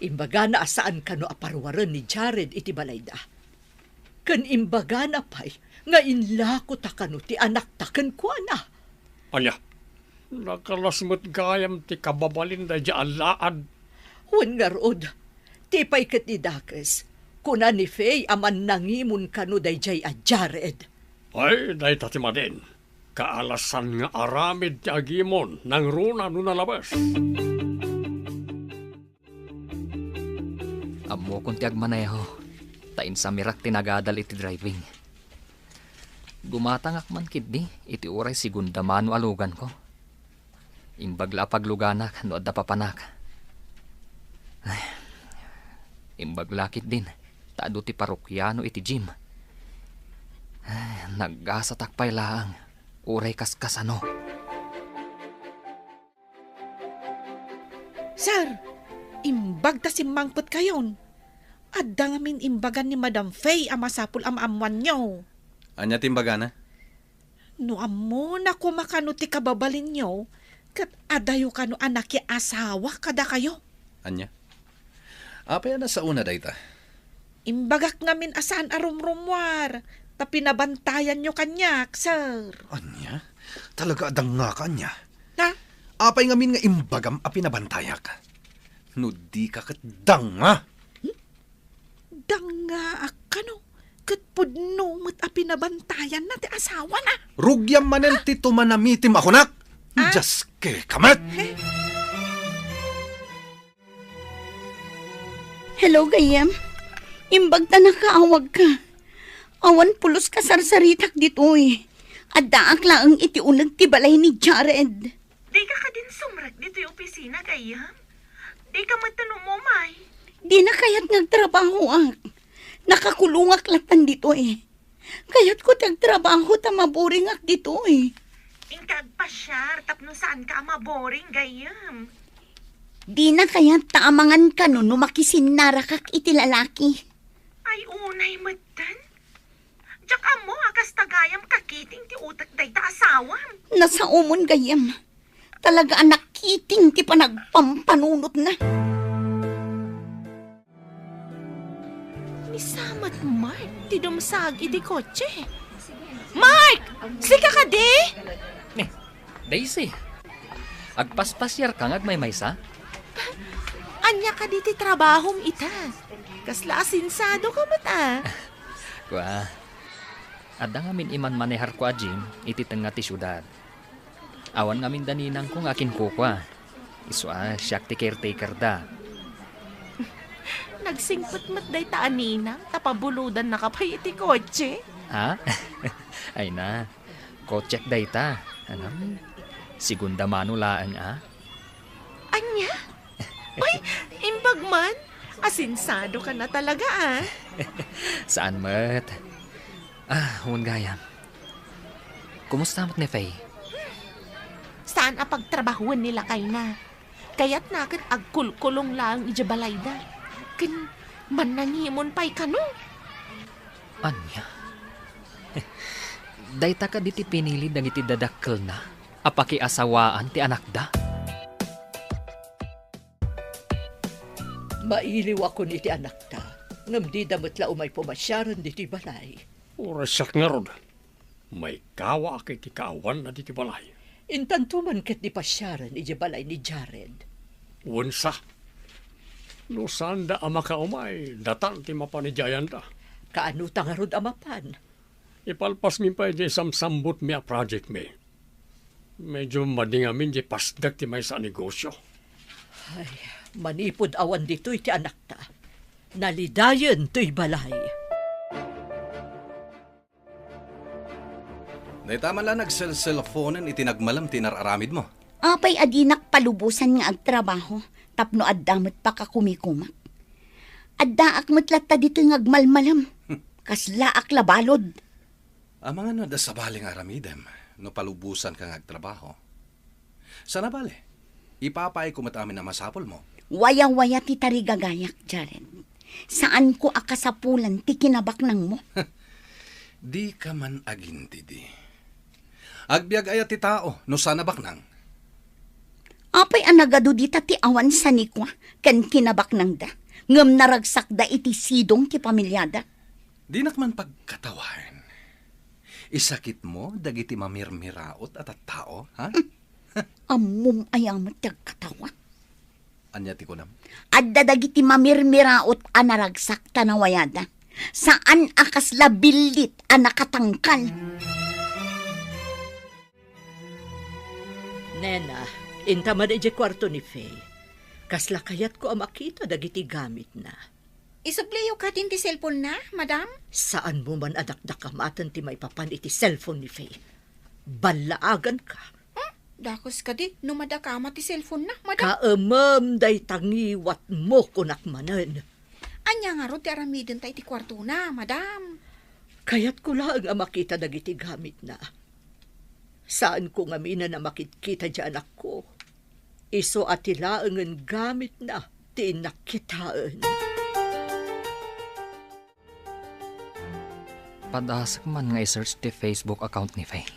Imbagana a saan kano a paruaren ni Jared iti balayda. Ken imbagana pay nga inlako ta kano ti anakta kenkuana. Ania? Nagalas met gayam ti kababalin daydiay a laad. Wen ngarud, ti pay ket ni dakes, kuna ni Faye a mannangimon kano daydiay a Jared. Ay, dayta ti madin. Kaalasan nga aramid ti agimon nangruna no nalabes. Ammokon ti agmaneho, ta insamirak ti nagadal iti driving. Gumatangak man ketdi iti uray segunda mano a luganko. Imbag la a pagluganak no adda papanak. Ay, imbag la ketdin ta adu ti parokiano iti gym. Ay, nagasatak pay laeng, uray kaskasano. Sir, imbag ta simmangpetkayon. Adda ngamin imbagan ni Madam Faye a masapul a maammoanyo. Ania ti imbagana? No ammona koma kano ti kababalinyo, ket adayo kano a nakiasawa kadakayo. Ania? Apay a nasaona dayta? Imbagak ngamin a saan a rumrummuar, ta pinabantayanyo kaniak, sir. Ania? Talaga a dangngaka, ania? Ha? Apay ngamin nga imbagam a pinabantayak? No dika ket danga! Dangaak kano, ket pudno met a pinabantayanna ti asawana. Rugiam manen ti tumanamitim a kunak! Ah? Dios, keka met! Eh? Hello, gayyem. Imbag ta nakaawagka. Awan pulos kasarsaritak ditoy. Addaak laeng iti uneg ti balay ni Jared. Dika kadin sumrek ditoy opisina, gayyem? Dika met umumay? Dina kayat nga agtrabahoak. Nakakulongak latan ditoy. Kayatko ti agtrabaho ta maburingak ditoy. Inka agpasiar tapno saanka a maboring, gayyem. Dina kayat ta amangan kano no makisinnaragak iti lalaki. Ay, unay metten. Diak ammo a kasta gayam kakiting ti utek dayta asawam. Nasaomon gayyem. Talaga a nakiting ti panagpampanunotna. Ni sa met Mark ti dumsag iti kotse. Mark! Sika kadi? Ni, Daisy, agpaspasiarka nga agmaymaysa? Ania kadi ti trabahom ita? Kasla asensadoka met a. Kua, adda ngamin imanmaneharko a gym iti tengnga ti siudad. Awan ngamin da ninangko nga akinkukua. Isu a siak ti caretaker da. Nagsingpet met dayta a ninang ta pabulodannaka pay iti kotse. Ha? Ay na, kotsek dayta. Ano? Segunda mano laeng a? Ania? Ay, imbag man. Asensadoka na talaga a. Saan met. Ah, wen gayam. Kumusta met ni Faye? Saan a pagtrabahoen ni lakayna. Kayatna ket agkulkulong laeng idiay balayda. Ken mannangimon pay kano. Ania? Dayta kadi ti pinili dagiti dadakkelna a pakiasawaan ti anakda? Mailiwakon iti anakta, ngem dida met la umay pumasiaren ditoy balay. Uray siak ngarud, maikkawaak iti kaawanna ditoy balay. Intanto man ket ti pasiaren idiay balay ni Jared. Wen sa, no saanda a makaumay, datan ti mapan idiay ayanda. Kaano ta ngarud a mapan? Ipalpasmi pay diay samsambutmi a projectmi. Medyo madi ngamin diay pasdek ti maysa a negosio. Ay, manipud awan ditoy ti anakta, nalidayen toy balay. Dayta man la nagselselfonen iti nagmalem ti inar-aramidmo. Apay a dinak palubosan nga agtrabaho tapno adda met pakakumikumak? Addaak met latta ditoy nga agmalmalem. Kaslaak la balud. Amangan no adda sabali nga aramidem no palubosanka nga agtrabaho. Sana bale, ipapaayko met amin a masapulmo. Wayawaya ti tarigagayak, Jared. Saanko a kasapulan ti kinabaknangmo. Dika man agintidi. Agbiag aya ti tao no saan a baknang? Apay a nagadu dita ti awan sanikua ken kinabaknangda, ngem naragsakda iti sidong ti pamiliada? Dinak man pagkatawaen. Isakitmo dagiti mamirmiraot a tattao, ha? Ammom aya met ti agkatawa? Ania ti kunam? Adda dagiti mamirmiraot a naragsak ta nawayada. Saan a kasla billit a nakatangkal. Nena, inta man idiay kuarto ni Faye. Kasla kayatko a makita dagiti gamitna. Isubliyo kadin ti cellphone-na, madam? Saanmo man a dakdakamaten ti maipapan iti cellphone ni Faye. Ballaaganka. Hmm? Dakes kadi no madakama ti cellphone-na, madam? Kaemem dayta ngiwatmo, kunak manen. Ania ngarud ti aramidenta iti kuartona, madam? Kayatko laeng a makita dagiti gamitna. Saanko ngaminen a makitkita ti anakko. Isu a ti laengen gamitna ti innak kitaen. Padasek man nga i-search ti Facebook account ni Faye.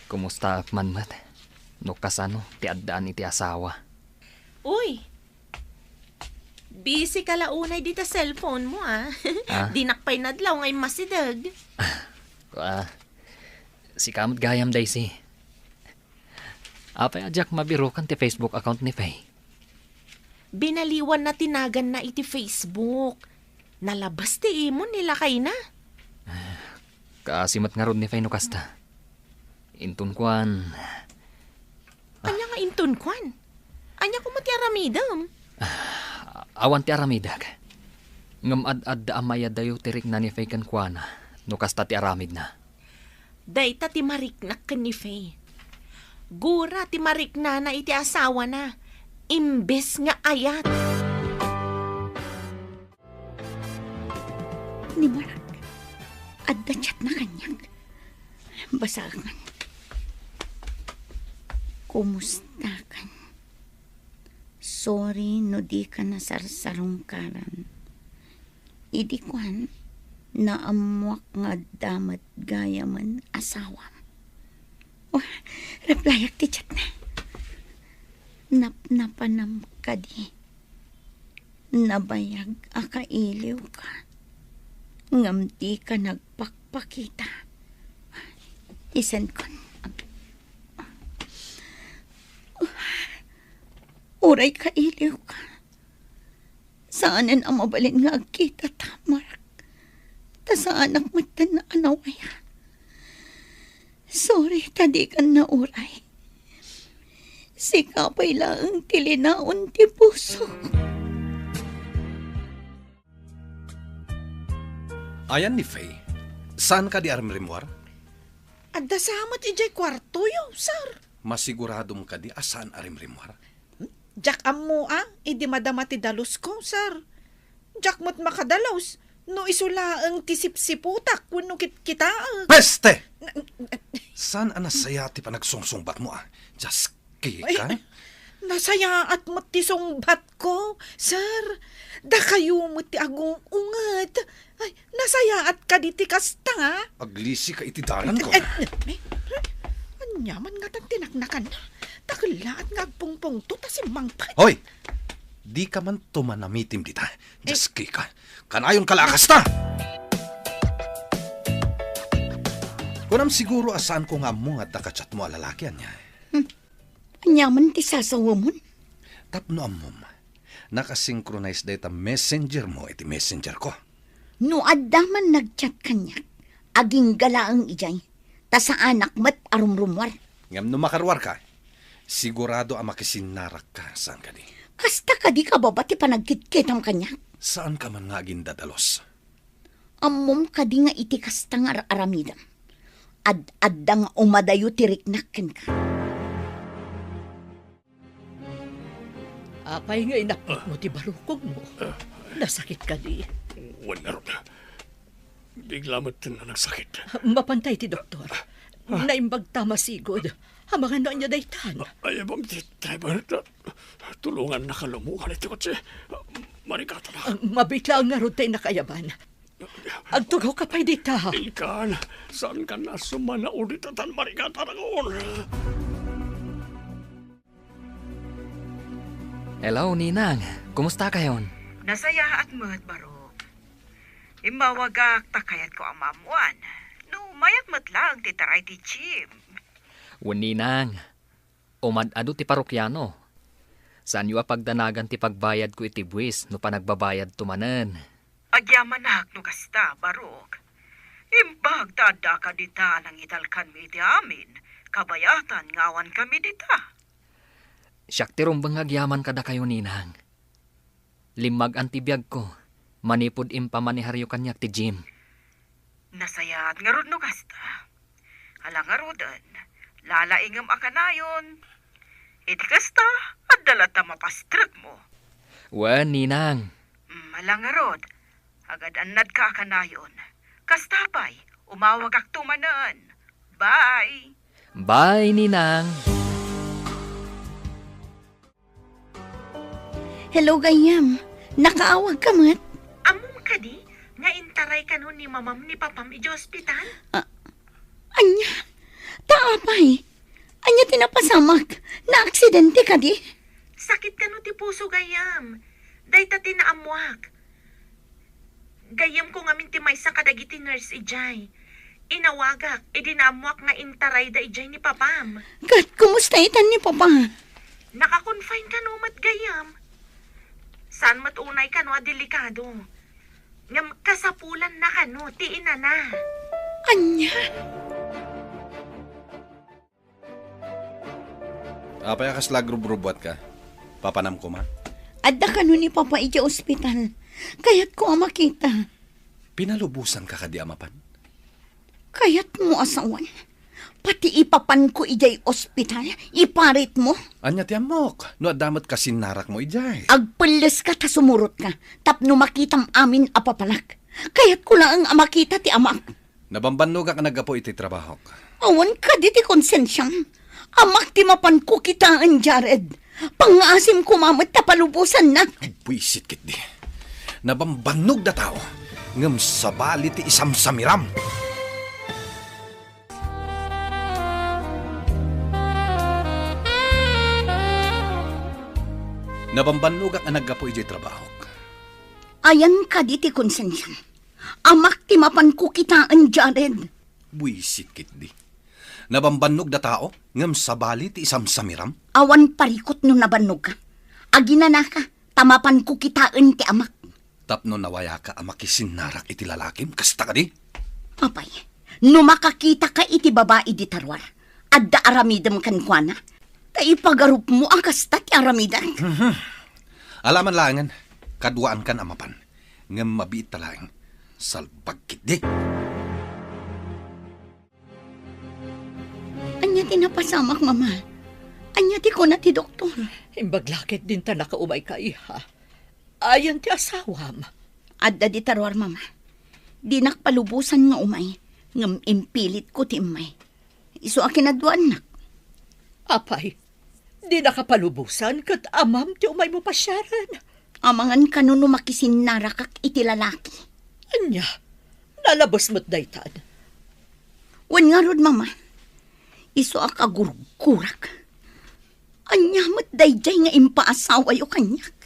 Kumustaak man met no kasano ti addaan iti asawa. Uy! Busy ka la unay dita cellphone mo, ah. Ah? Dinak pay nadlaw nga immasideg. Ah, sika met gayam, Daisy. Apay a diak mabirukan ti Facebook account ni Faye? Binaliwanna ti naganna iti Facebook. Nalabas ti imon ni lakayna. Kaasi met ngarud ni Faye no kasta. Inton kuan. Ania nga inton kuan? Ania koma ti aramidem? Awan ti aramidek. Ngem ad-adda a mayadayo ti rikna ni Faye kenkuana no kasta ti aramidna. Dayta ti mariknak ken ni Faye. Gura ti mariknana iti asawana, imbes nga ayat. Ni Mark, adda chatna kaniak. Basaek man. Kumustakan? Sorry no dika nasarsarungkaran. Idi kuan, naammuak nga adda met gayamen asawam. Oh, replyak ti chatna. Napnapanam kadi. Nabayag a kailiwka. Ngem dika nagpakpakita. Isenkon. Uray kailiwka. Saanen a mabalin nga agkitata, Mark. Ta saanak metten a nawaya. Sorry ta dikan nauray. Sika pay laeng ti linaon ti puso. Ayan ni Faye, saan kadi a rimrimmuar? Adda sa met idiay kuartoyo, sir. Masiguradom kadi a saan a rimrimmuar? Diak ammo a, idi madama ti dalusko, sir. Diak met makadalus no isu laeng ti sipsiputak wenno kitkitaek. Peste! Na- Saan a nasayaat ti panagsungsungbatmo a? Dios, Kika? Ay, nasayaat met ti sungbatko, sir. Dakayo met ti agung-unget. Ay, nasayaat kadi ti kasta? Aglisika iti dalan ko. Ay, ay, ay, ania man ngatan ti naknakanna? Dakellaat nga agpungpungto ta simmangpet. Hoy! Dika man tumanamitim dita. Dios, Kika. Kanayonka la a kasta! Kunam siguro a saanko nga ammo nga adda ka-chatmo a lalaki, ania? Hmm. Ania man ti sasawamon? Tapno ammom, nakasynchronize dayta messenger mo iti messenger ko. No adda man nag-chat kaniak, agingga laeng idiay, ta saanak met a rumrummuar. Ngem no makaruarka, sigurado a makisinnarakka, saan kadi? Kasta kadi kababa ti panagkitkitam kaniak? Saanka man nga agindadalus? Ammom kadi nga iti kasta nga ar-aramidem, ad-adda nga umadayo ti riknak kenka. Apay nga inapnotmo ti barukogmo? Nasakit kadi? Wen ngarud, bigla met nga nagsakit. Mapantay ti doktor. Naimbag ta masigud. Amangan no ania daytan. Ay, abang ti driver, ta-, tulongannaka lumukan iti kotse. Marikatanak. Mabiit laeng ngarud ti nakayaban. Agtugawka pay dita. Inkan, saankan a sumanaw dita tan marikatanak. Hello, Ninang. Kumusta kayon? Nasayaat met, Barok. Immawagak ta kayatko a maammuan no mayat met laeng ti taray ti gym. Wen, Ninang. Umad-adu ti parokiano. Saanyo a pagdanagan ti pagbayadko iti buis no panagbabayadto manen. Agyamanak no kasta, Barok. Imbag ta addaka dita a nangitalkanmi iti amin, kabayatan nga awankami dita. Siak ti rumbeng nga agyaman kadakayo, Ninang. Limmag-an ti biagko manipud impamaniharyo kaniak ti gym. Nasayaat ngarud no kasta. Ala ngaruden, lalaingem a kanayon. Iti kasta, adda latta mapastrekmo. Wen, Ninang. Mm, ala ngarud, agad-annadka a kanayon. Kasta pay, umawagakto manen. Bye! Bye, Ninang! Hello, gayyem. Nakaawagka met? Ammom kadi nga intaray kano ni mamam ni papam idiay ospital? Ah, ania? Ta apay? Ania ti napasamak? Naaksidente kadi? Sakit kano ti puso, gayyem. Dayta ti naammuak. Gayyemko ngamin ti maysa kadagiti nurse idiay. Inawagak idi naammuak nga intarayda idiay ni papam. Ket kumusta itan ni papa? Naka-confine kano met, gayyem. Saan met unay kano a delikado. Ngem kasapulanna kano ti inana. Ania? Apay a kasla agrubrubuatka? Papanam koma? Adda kano ni Papa idiay ospital. Kayatko a makita. Pinalubosanka kadi a mapan? Kayatmo a sawen, pati ipapanko idiay ospital, iparitmo? Ania ti ammok, no adda met kasinnarakmo idiay? Agpelleska ta sumurotka, tapno makitam amin a papanak. Kayatko laeng a makita ti amak. Nabambannogak a naggapu iti trabahok. Awan kadi ti konsensiam. Amak ti mapanko kitaen, Jared. Pangngaasim koma met ta palubosannak. Buisit ketdi. Nabambannogda tao, ngem sabali ti isamsamiram. Nabambannogak a naggapu idiay trabahok. Ayan kadi ti konsensiam. Amak ti mapanko kitaen, Jared. Buisit ketdi. Nabambannogda tao, ngem sabali ti isamsamiram. Awan parikut no nabannogka. Aginanaka, ta mapanko kitaen ti amak. Tapno nawayaka a makisinnarak iti lalakim, kasta kadi? Apay, no makakitaka iti babai dita ruar, adda aramidem kenkuana? Ta ipagarupmo a kasta ti aramidek. Mhm. Alaman laengen, kaduaankan a mapan. Ngem mabiit ta laeng, salbag ketdi. Ania ti napasamak, Mama? Ania ti kuna ti doktor? Imbag la ketdin ta nakaumayka, iha. Ayan ti asawam? Adda dita ruar, Mama. Dinak palubosan nga umay, ngem impilitko ti immay. Isu a kinaduaannak. Apay, dinaka palubosan ket amam ti umaymo pasiaren? Amangan kano no makisinnarakak iti lalaki. Ania, nalabes met daytan? Wen ngarud, Mama. Isu a kagurgurak. Ania met daydiay nga impaasawayo kaniak?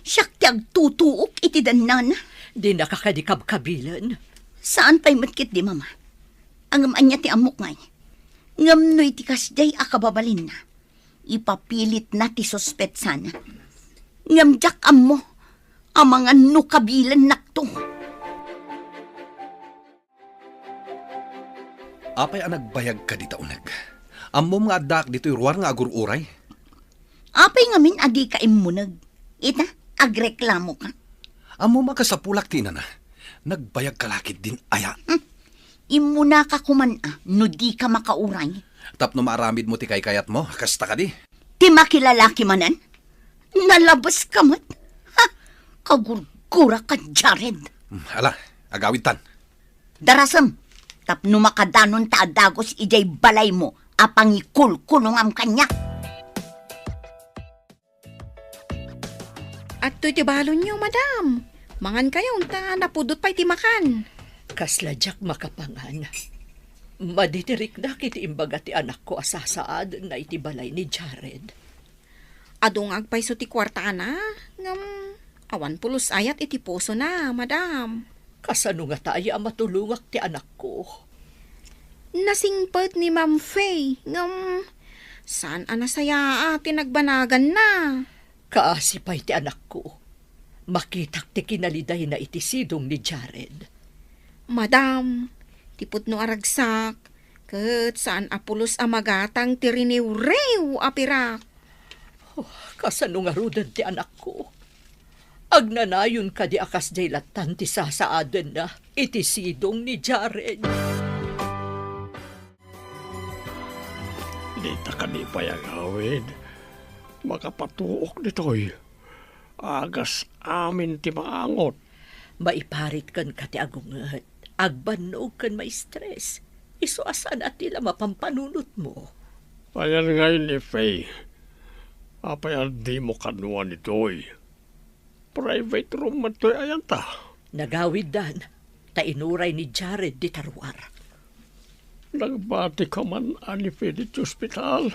Siak ti agtutuok iti dannana. Dinaka kadi kabkabilen? Saan pay met ketdi, Mama. Ngem ania ti ammok ngay? Ngem no iti kasdiay a kababalinna, ipapilitna ti suspetsana. Ngem diak ammo, amangan no kabilennakto. Apay a nagbayagka dita uneg? Ammom nga addaak ditoy ruar nga agur-uray? Apay ngamin a dika immuneg? Ita, agreklamoka. Ammom a kasapulak ti inana. Nagbayagka la ketdin aya? Hmm. Immunaka koman a no dika makauray. Tapno maaramidmo ti kaykayatmo, kasta kadi? Ti makilalaki manen? Nalabeska met? Ha? Kagurguraka, Jared. Hmm, ala, agawidtan. Darasem, tapno makadanonta a dagus idiay balaymo a pangikulkulongam kaniak. Adtoy ti balonyo, madam. Mangankayo, ta napudot pay ti makan. Kasla diak makapangan. Madi ti riknak iti imbaga ti anakko a sasaadenna iti balay ni Jared. Adu nga agpayso ti kuartana, ngem awan pulos ayat iti pusona, madam. Kasano ngata aya a matulongak ti anakko? Nasingpet ni Ma'am Faye, ngem saan a nasayaat ti nagbanaganna. Kaasi pay ti anakko. Makitak ti kinalidayna iti sidong ni Jared. Madam, ti pudno a ragsak, ket saan a pulos a magatang ti riniwriw a pirak. Oh, kasano ngaruden ti anakko? Agnanayon kadi a kasdiay lattan ti sasaadenna iti sidong ni Jared? Dita kadi pay agawid? Makapatuok ditoy. Agas amin ti maangot. Maiparit kenka ti agunget, agbannog ken maistres. Isu a saan a ti la mapampanunotmo. Ayan ngay ni Faye. Apay a dimo kaduan itoy? Private room met toy ayanta. Nagawiddan, ta inuray ni Jared dita ruar. Nagbatika man a ni Faye ditoy ospital?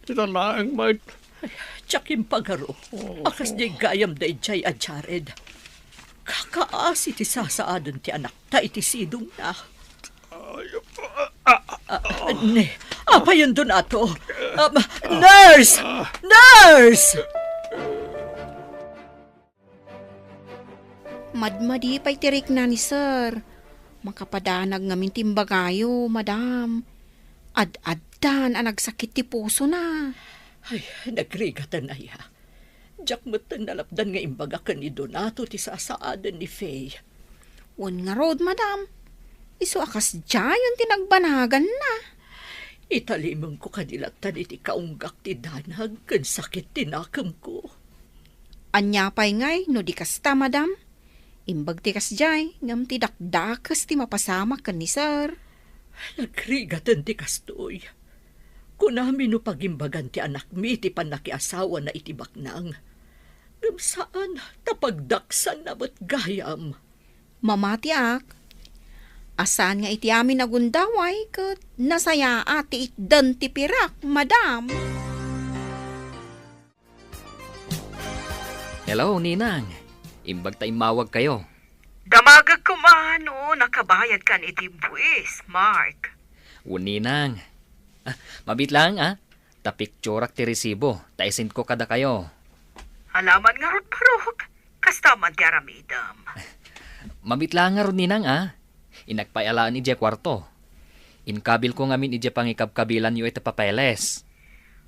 Dita laeng met. Ay, diak impagaro. Oh. A kasdiay gayam daydiay a Jared. Kakaasi ti sasaaden ti anakta iti sidongna. Ay, ah, ah, Ah, ne, apay, Donato? Um, nurse! Nurse! Madmadi pay ti rikna ni Sir. Makapadanag ngamin ti imbagayo, madam. Ad-addan a nagsakit ti pusona. Ay, nagrigaten aya. Diak metten nalapdan nga imbaga ken ni Donato ti sasaaden ni Faye. Wen ngarud, madam. Isu a kasdiayen ti nagbanaganna. Italimengko kadi lattan iti kaunggak ti danag ken sakit ti nakemko. Ania pay ngay no di kasta, madam? Imbag ti kasdiay, ngem ti dakdakes ti mapasamak ken ni Sir. Nagrigaten ti kastoy. Kunami no pagimbagan ti anakmi ti pannakiasawana iti baknang. Ngem saan ta pagdaksanna met gayam. Mamatiak, a saan nga iti amin a gundaway ket nasayaat ti itdan ti pirak, madam. Hello, Ninang. Imbag ta immawag kayo. Damagek koma no nakabayad kan iti buis, Mark. Wen, Ninang. Ah, mabit lang, ah. Ta picturak ti resibo, ta isend ko kada kayo. Alaman ngarud, Barok. Kasta man ti aramidem. Mabit lang ngarud, Ninang, ah. Innak pay alaen idiay kuarto. Inkabil ko ngamin idiay pangikabkabilan yo iti papeles.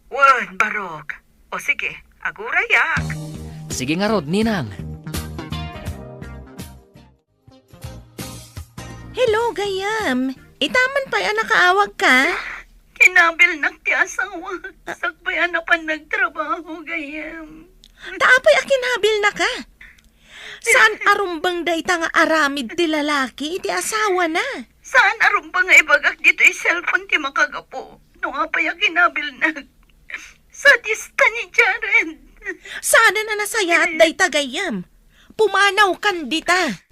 Wen, Barok. O sige, agurayak. Sige ngarud, Ninang. Hello, gayyem. Itaman pay a nakaawag ka? Kinabilnak ti asawa. Sakbay a napan nagtrabaho, gayyem. Ta apay a kinabilnaka? Saan a rumbeng dayta nga aramid ti lalaki iti asawana? Saan a rumbeng nga ibagak ditoy cellphone ti makagapu? No apay a kinabilnak? Sadista ni Jared. Saanen a nasayaat dayta, gayyem. Pumanawkan dita.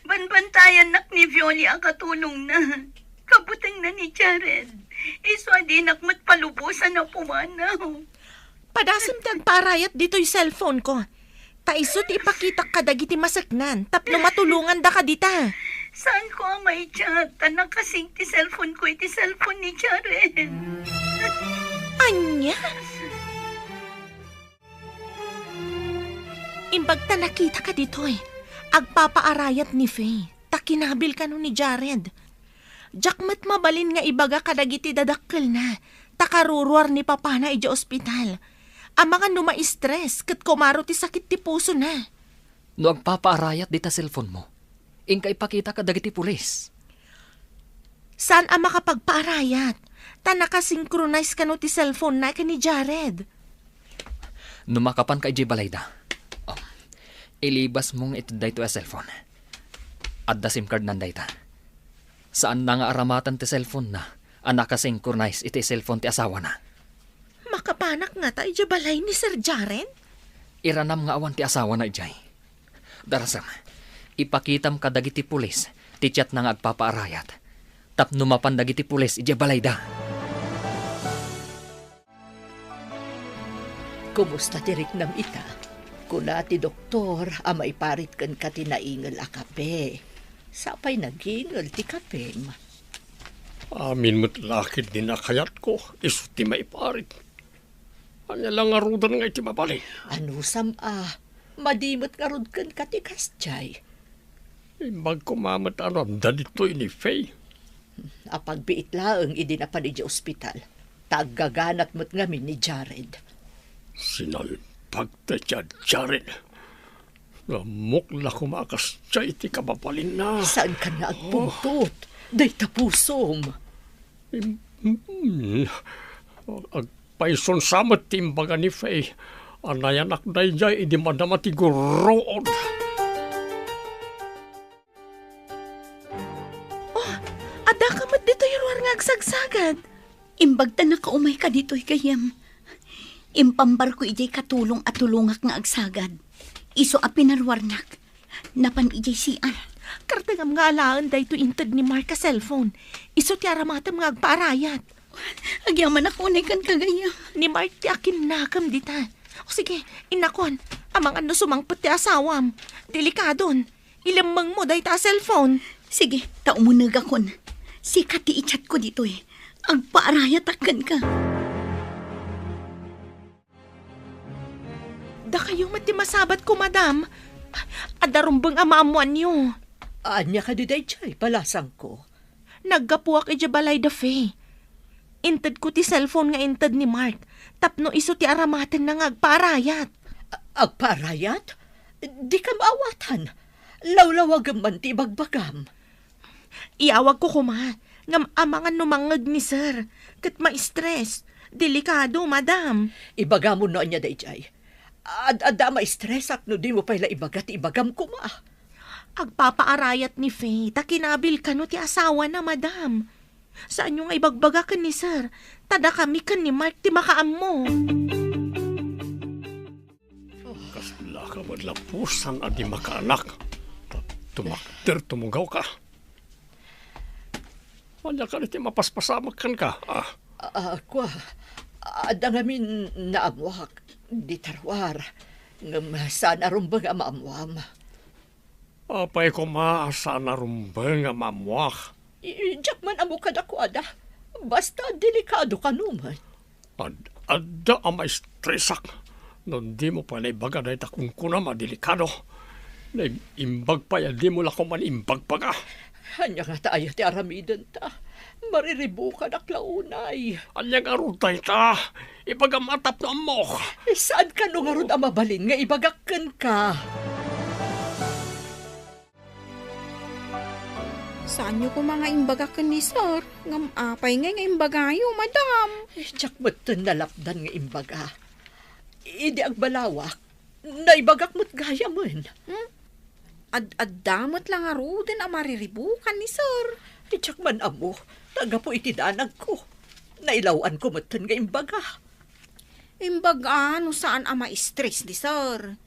Banbantayannak ni Violi a katulongna. Kabutengna ni Jared. Isu a dinak met palubosan a pumanaw. Padasem ti agpaarayat ditoy cellphone ko. Ta isu ti ipakitak kadagiti maseknan tapno matulongandaka dita. Saan ko a maichat ta nakasing ti cellphone ko iti cellphone ni Jared. Ania? Imbag ta nakitaka ditoy, agpapaarayat ni Faye, ta kinabil kano ni Jared. Diak met mabalin nga ibaga kadagiti dadakkelna, ta karuruar ni papana idiay ospital. Amangan no ma-stress ket kumaro ti sakit ti pusona. No agpapaarayat dita cellphone mo, inka ipakita kadagiti pulis. Saan a makapagpaarayat, ta nakasynchronize kano ti cellphone na ken ni Jared. No makapanka idiay balayda, oh, ilibas mo nga iti daytoy a cellphone. Adda SIM card nan dayta. Saanna nga aramaten ti cellphone na a nakasynchronize iti cellphone ti asawana. Makapanak ngata idiay balay ni Sir Jared? Iranam nga awan ti asawana idiay. Darasem, ipakitam kadagiti pulis ti chatna nga agpapaarayat. Tapno mapan dagiti pulis idiay balayda. Kumusta ti riknam ita? Kuna ti doktor a maiparit kenka ti naingel a kape. Sapay nagingel ti kapem. Amin met la ketdi a kayatko, isu ti maiparit. Ania la ngaruden nga iti mabalin? Anusam a, madi met ngarud kenka ti kasdiay. Imbag koma met a no adda ditoy ni Faye. Apagbiit laeng idi napan idiay ospital, ta aggaganat met ngamin ni Jared. Sinalpag ta Jared. Ammok la koma a kasdiay ti kababalinna. Saankan nga agpungtot? Dayta pusom. Im-, mm, agpayson sa met ti imbaga ni Faye a nayanak daydiay idi madama ti gurruod. Oh, addaka met ditoy ruar nga agsagsagad. Imbag ta nakaumayka ditoy, gayyem. Impambarko idiay katulong a tulongak nga agsagad. Isu a pinaruarnak. Napan idiay C R. Kartengam nga alaen daytoy inted ni Mark a cellphone. Isu ti aramatem nga agpaarayat. Agyamanak unay kenka, gayyem. Ni Mark ti akinnakem dita. O sige, innakon. Amangan no sumangpet ti asawam. Delikadon. Ilemmengmo dayta a cellphone. Sige, ta umunegakon. Sika ti i-chatko ditoy. Agpaarayatak kenka. Dakayo met ti masabatko, madam. Adda rumbeng a maammoanyo. Ania kadi daydiay, balasangko? Naggapuak idiay balay da Faye. Intedko ti cellphone nga inted ni Mark tapno isu ti aramatenna nga agpaarayat. A-, agpaarayat? Dika maawatan. Lawlawagem man ti ibagbagam. Iyawagko koma, ngem amangan no mangngeg ni Sir, ket ma-stress. Delikado, madam. Ibagam no ania daydiay. Ad-, adda ma-stress no dimo pay la ibaga ti ibagam koma. Agpapaarayat ni Faye ta kinabil kano ti asawana, madam. Saanyo nga ibagbaga ken ni Sir, ta dakami ken ni Mark ti makaammo. Kasla ka met lapusan a di makaanak. Tumakder, tumugaw ka. Ania kadi ti mapaspasamak kenka? Ah. Ah, kua, adda ngamin naammuak dita ruar, ngem saan a rumbeng a maammuam. Apay koma a saan a rumbeng a maammuak? I-, diak man ammo kadakuada. Basta delikado kano met. Ad-, adda a maestresak no dimo pay naibaga dayta kunkunam a delikado. Naimbag pay a dimo la koman imbagbaga. Ania ngata aya ti aramidenta? Mariribukanak la unay. Ania ngarud dayta? Ibagam a tapno ammok. Eh, saan kano ngarud a mabalin nga ibagak kenka? Saanyo koma nga imbagak ken ni Sir, ngem apay ngay nga imbagayo, madam? Eh, diak metten nalapdan nga imbaga. Idi agbalawak, naibagak met gayamen. Hmm? Ad-adda met la ngaruden a mariribukan ni Sir. Diak man ammo, ta gapu iti danagko. Nailaw-anko metten nga imbaga. Imbag a no saan a ma-stress ni Sir.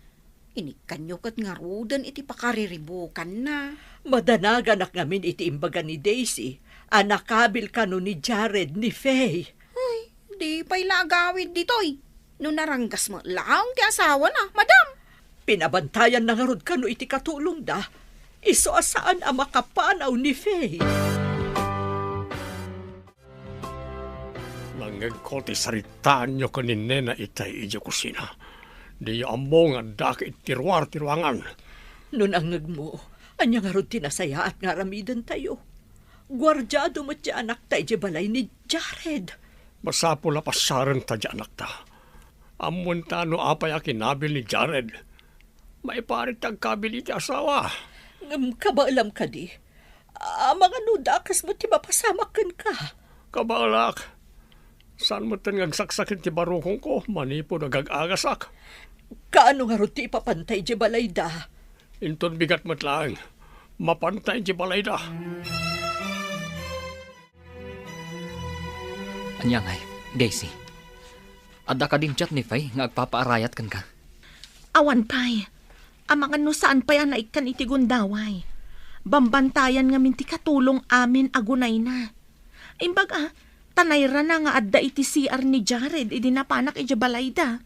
Inikkanyo ket ngaruden iti pakariribukanna. Madanaganak ngamin iti imbaga ni Daisy a nakabil kano ni Jared ni Faye. Ay, di pay la agawid ditoy. No naranggas met laeng ti asawana, madam. Pinabantayanna ngarud kano iti katulongda, isu a saan a makapanaw ni Faye. Nangngegko ti saritaanyo ken ni Nena itay idiay kusina. Diyo ammo nga addaak iti ruar ti ruangan. No nangngegmo, ania ngarud ti nasayaat nga aramidentayo? Guardiado met ti anakta idiay balay ni Jared. Masapul a pasiarenta ti anakta. Ammoenta no apay a kinabil ni Jared. Maiparit ti agkabil iti asawa. Ngem kabaelam kadi, amangan no dakes met ti mapasamak kenka. Kabaelak. Saan metten nga agsaksaken ti barukongko manipud agag-agasak. Kaano ngarud ti ipapanta idiay balayda? Inton bigat met laeng, mapanta idiay balayda. Ania ngay, Daisy? Adda kadin chat ni Faye nga agpapaarayat kenka? Awan pay. Amangan no saan pay a naikkan iti gundaway. Bambantayan ngamin ti katulong amin a gunayna. Imbag a, ta nairana nga adda iti C R ni Jared idi napanak idiay balayda.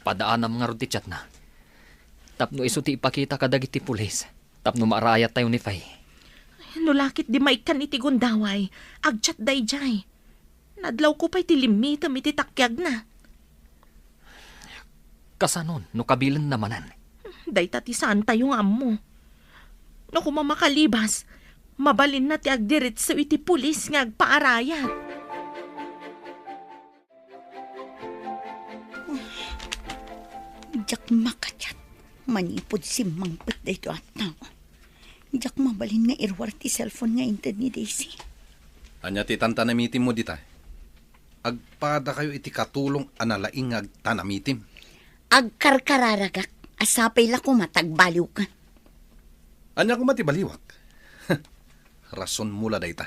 Padaanam ngarud ti chatna. Tapno isu ti ipakita kadagiti pulis. Tapno maarayattayo ni Faye. No la ketdi maikkan iti gundaway, agchat daydiay. Nadlawko pay ti limmitem iti takiagna. Kasanon no kabilenna manen? Dayta ti saantayo nga ammo. No koma makalibas, mabalinna ti agdiretso iti pulis nga agpaarayat. Diak makachat manipud simmangpet daytoy a tao. Diak mabalin nga iruar ti cellphone nga inted ni Daisy. Ania ti tantanamitimmo dita? Agpadakayo iti katulong a nalaing nga agtanamitim. Agkarkararagak a sapay la koma ta agbaliwka. Ania koma ti baliwak? Rasonmo la dayta.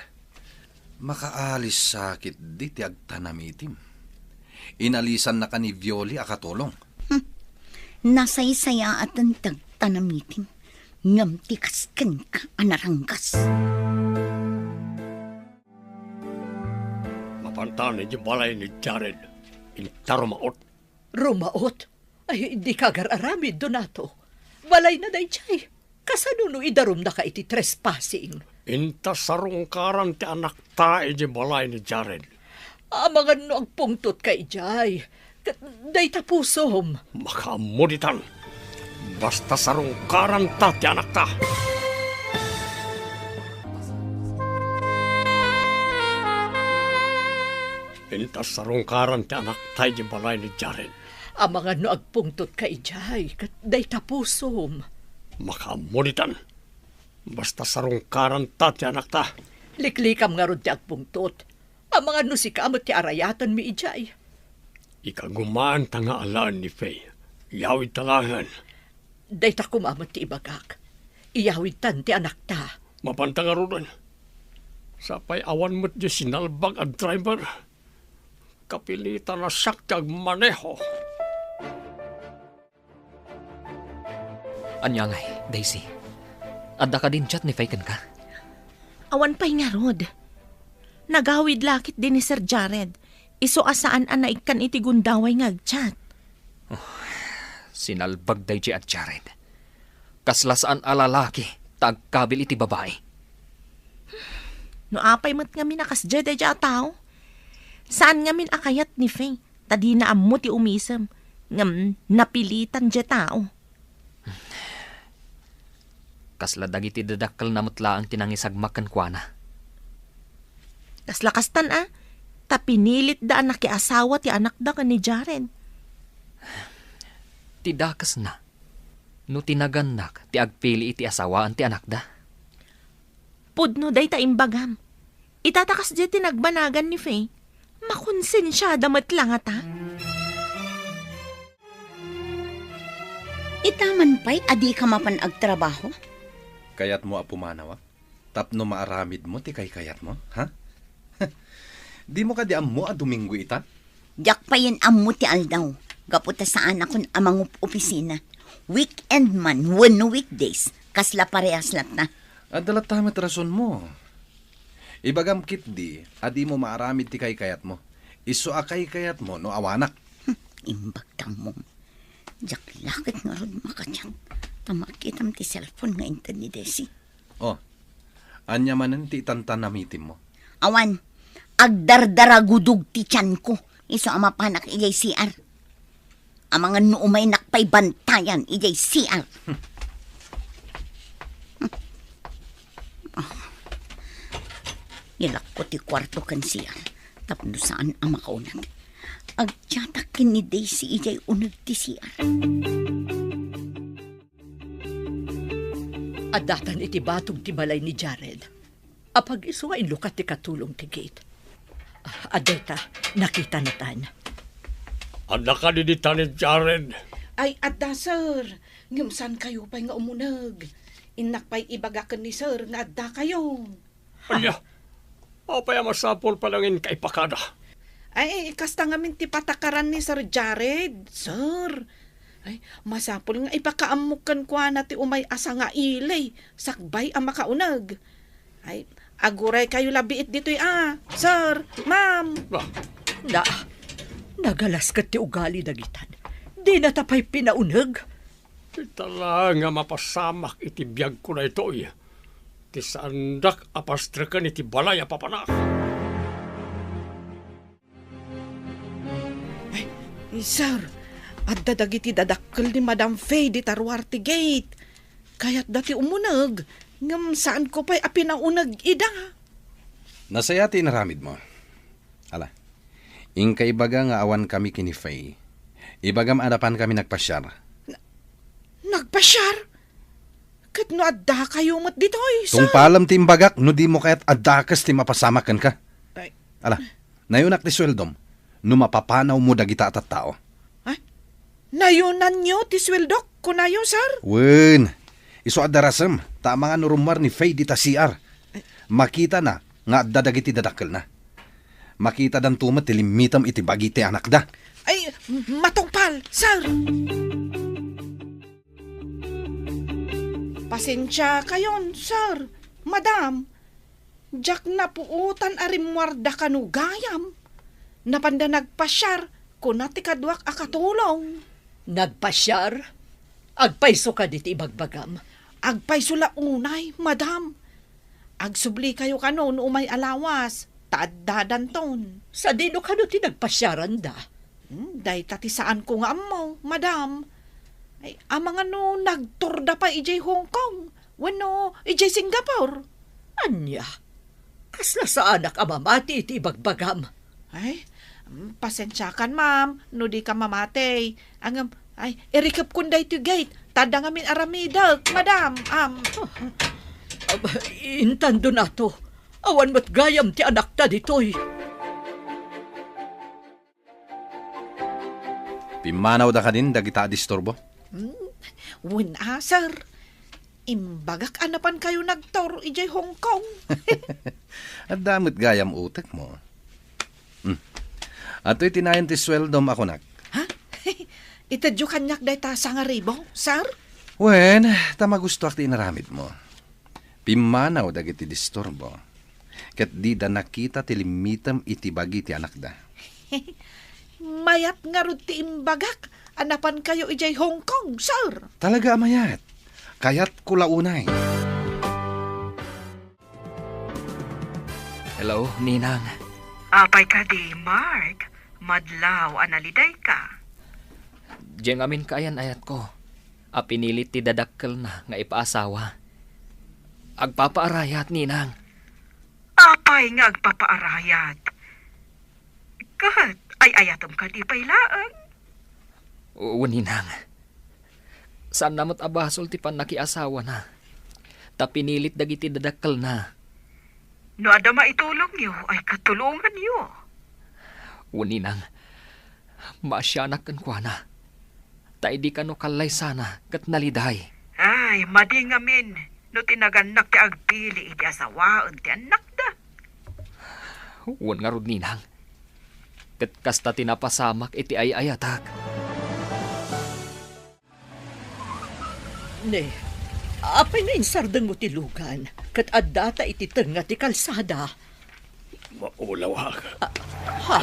Makaalis sa ketdi ti agtanamitim. Inalisannaka ni Violi a katulong. Hmm. Nasaysayaaten ti agtanamitim, ngem ti kas kenka a naranggas. Mapantan idiay balay ni Jared, inta rumaot. Rumaot? Ay, dika agar-aramid, Donato. Balayna daydiay. Kasano no idarumnaka iti trespassing? Inta sarungkaran ti anakta idiay balay ni Jared. Amangan no agpungtotka idiay, ket dayta pusom. Makaammo ditan. Basta sarungkaranta ti anakta. Inta sarungkaran ti anakta idiay balay ni Jared. Amangan no agpungtotka idiay, ket dayta pusom. Makaammo ditan. Basta sarungkaranta ti anakta. Liklikam ngarud ti agpungtot. Amangan no sika met ti arayatanmi idiay. Ikagumaanta nga alaen ni Faye. Iyawidta laengen. Dayta koma met ti ibagak. Iyawidtan ti anakta. Mapanta ngaruden. Sapay awan met diay sinalbag a driver. Kapilitan a siak ti agmaneho. Ania ngay, Daisy? Adda kadin chat ni Faye kenka? Awan pay ngarud. Nagawid la ketdi ni Sir Jared. Isu a saan a naikkan iti gundaway nga agchat. Oh, sinalbag daydi a Jared. Kasla saan a lalaki ta agkabil iti babai. No apay met ngamin a kasdiay daydi a tao? Saan ngamin a kayat ni Faye, ta dina ammo ti umisem, ngem napilitan diay tao. Kasla dagiti dadakkelna met laeng ti nangisagmak kenkuana. Kasla kastan a, ta pinilitda a nakiasawa ti anakda ken ni Jared. Ti dakesna, no ti nagannak ti agpili iti asawaan ti anakda. Pudno dayta imbagam. Ita ta kasdiay ti nagbanagan ni Faye, makonsensiada met la ngata. Ita man pay a dika mapan agtrabaho? Kayatmo a pumanawak tapno maaramidmo ti kaykayatmo, ha? Dimo kadi ammo a Domingo ita? Diak payen ammo ti aldaw, gapu ta saanakon a mangup-opisina. Weekend man wenno weekdays, kasla parehas latta. Adda latta met rasonmo. Ibagam ketdi a dimo maaramid ti kaykayatmo. Isu a kaykayatmo no awanak. Hmm, imbag ta ammom. Diak la ket ngarud makachat. Ta makitam ti cellphone nga inted ni Desi. Oh, ania manen ti itantanamitimmo? Awan, agdardaragudog ti tianko. Isu a mapanak idiay C R. Amangan no umaynak pay bantayan idiay C R. Ah. Ilakko ti kuarto ken C R tapno saan a makauneg. Agchatak ken ni Daisy idiay uneg ti C R. Addatan iti batog ti balay ni Jared. Apag-isu nga inlukat ti katulong ti gate. Ah, adda ita, nakitanatan. Adda kadi dita ni Jared? Ay, adda, sir. Ngem saankayo pay nga umuneg. Innak pay ibaga ken ni sir nga addakayo. Ania? Apay a masapul pay la nga inka ipakada? Ay, kasta ngamin ti patakaran ni Sir Jared, sir. Ay, masapul nga ipakaammok kenkuana ti umay a sangaili, sakbay a makauneg. Ay, aguraykayo la biit ditoy a, sir, ma'am. Ah. Da, nagalas ket ti ugali dagitan. Dinata pay pinauneg? Ita la nga mapasamak iti biagko daytoy, ti saandak a pastreken iti balay a papanak. Ay, sir, adda dagiti dadakkel ni Madam Faye dita ruar ti gate. Kayatda ti umuneg, ngem saanko pay a pinauneg ida. Nasayaat ti inaramidmo. Ala, inka ibaga nga awankami ken ni Faye. Ibagam a napankami nagpasiar. Na-, nagpasiar? Ket no addakayo met ditoy, sir? Tungpalem ti imbagak no dimo kayat a dakes ti mapasamak kenka. Ay. Ala, nayonak ti sueldom no mapapanawmo dagita a tattao. Ay, nayonanyo ti sueldok, kunayo, sir? Wen, isu a darasem, ta amangan no rummuar ni Faye dita C R. Makitana nga adda dagiti dadakkelna. Makitadanto met ti limmitem iti bagi ti anakda. Ay, matungpal, sir! Pasensiakayon, sir, madam. Diak napuotan a rimmuarda kano gayam. Napanda nagpasiar, kuna ti kaduak a katulong. Nagpasiar? Agpayso kadi ti ibagbagam? Agpayso la unay, madam. Agsublikayo kano no umay a lawas, ta addadanton. Sadino kano ti nagpasiaranda? Hmm, dayta ti saanko nga ammo, madam. Ay, amangan no nagtourda pay idiay Hong Kong wenno idiay Singapore. Ania? Kasla saanak a mamati iti ibagbagam? Ay, mm, pasensiakan, ma'am, no dika mamati. Ngem, ay, irikepkon daytoy gate, ta adda ngamin aramidek, madam. Am. Aba, intandon ato. Awan met gayam ti anakta ditoy. Pimmanawda kadin dagita a disturbo? Hmm, wen a, sir. Imbagak a napankayo nagtour idiay Hong Kong. Adda met gayam utekmo. Hmm. Atoy ti nayon ti sueldom a kunak. Ha? Itedyo kaniak dayta sangaribu, sir? Wen, ta magustoak ti inaramidmo. Pimmanaw dagiti disturbo. Ket dida nakita ti limmitem iti bagi ti anakda. Mayat ngarud ti imbagak a napankayo idiay Hong Kong, sir. Talaga a mayat. Kayatko la unay. Hello, Ninang. Apay kadi, Mark? Madlaw a nalidayka. Diay ngamin kaayan-ayatko a pinilit ti dadakkelna nga ipaasawa. Agpapaarayat, Ninang. Apay nga agpapaarayat? Ket ay-ayatem kadi pay laeng? Wen, Ninang. Saanna met a basol ti pannakiasawana. Ta pinilit dagiti dadakkelna. No adda maitulongyo, ay katulonganyo. Wen, Ninang. Maasianak kenkuana. Ta idi kano kallaysana ket naliday. Ay, madi ngamin no ti nagannak ti agpili iti asawaen ti annakda. Wen ngarud, Ninang. Ket kasta ti napasamak iti ay-ayatak. Ne, apay nga insardengmo ti lugan, ket addata iti tengnga ti kalsada? Maulawak. Ah, ha?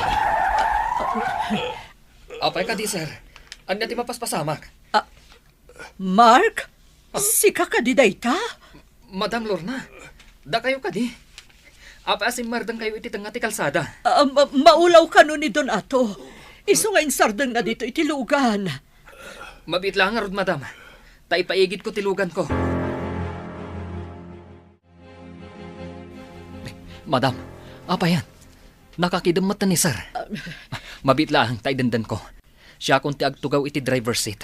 Apay kadi, sir? Ania ti mapaspasamak? Ah, Mark? Ah. Sika kadi dayta? Madam Lorna, dakayo kadi? Apay a simmardengkayo iti tengnga ti kalsada? Ah, ma-, maulaw kano ni Don Ato. Isu nga insardengna ditoy iti lugan. Mabiit laeng ngarud, madam. Ta ipaigidko ti luganko. Madam, apayan? Nakakidem met ni sir. Ah. Mabiit laeng ta idendenko. Siakon ti agtugaw iti driver's seat.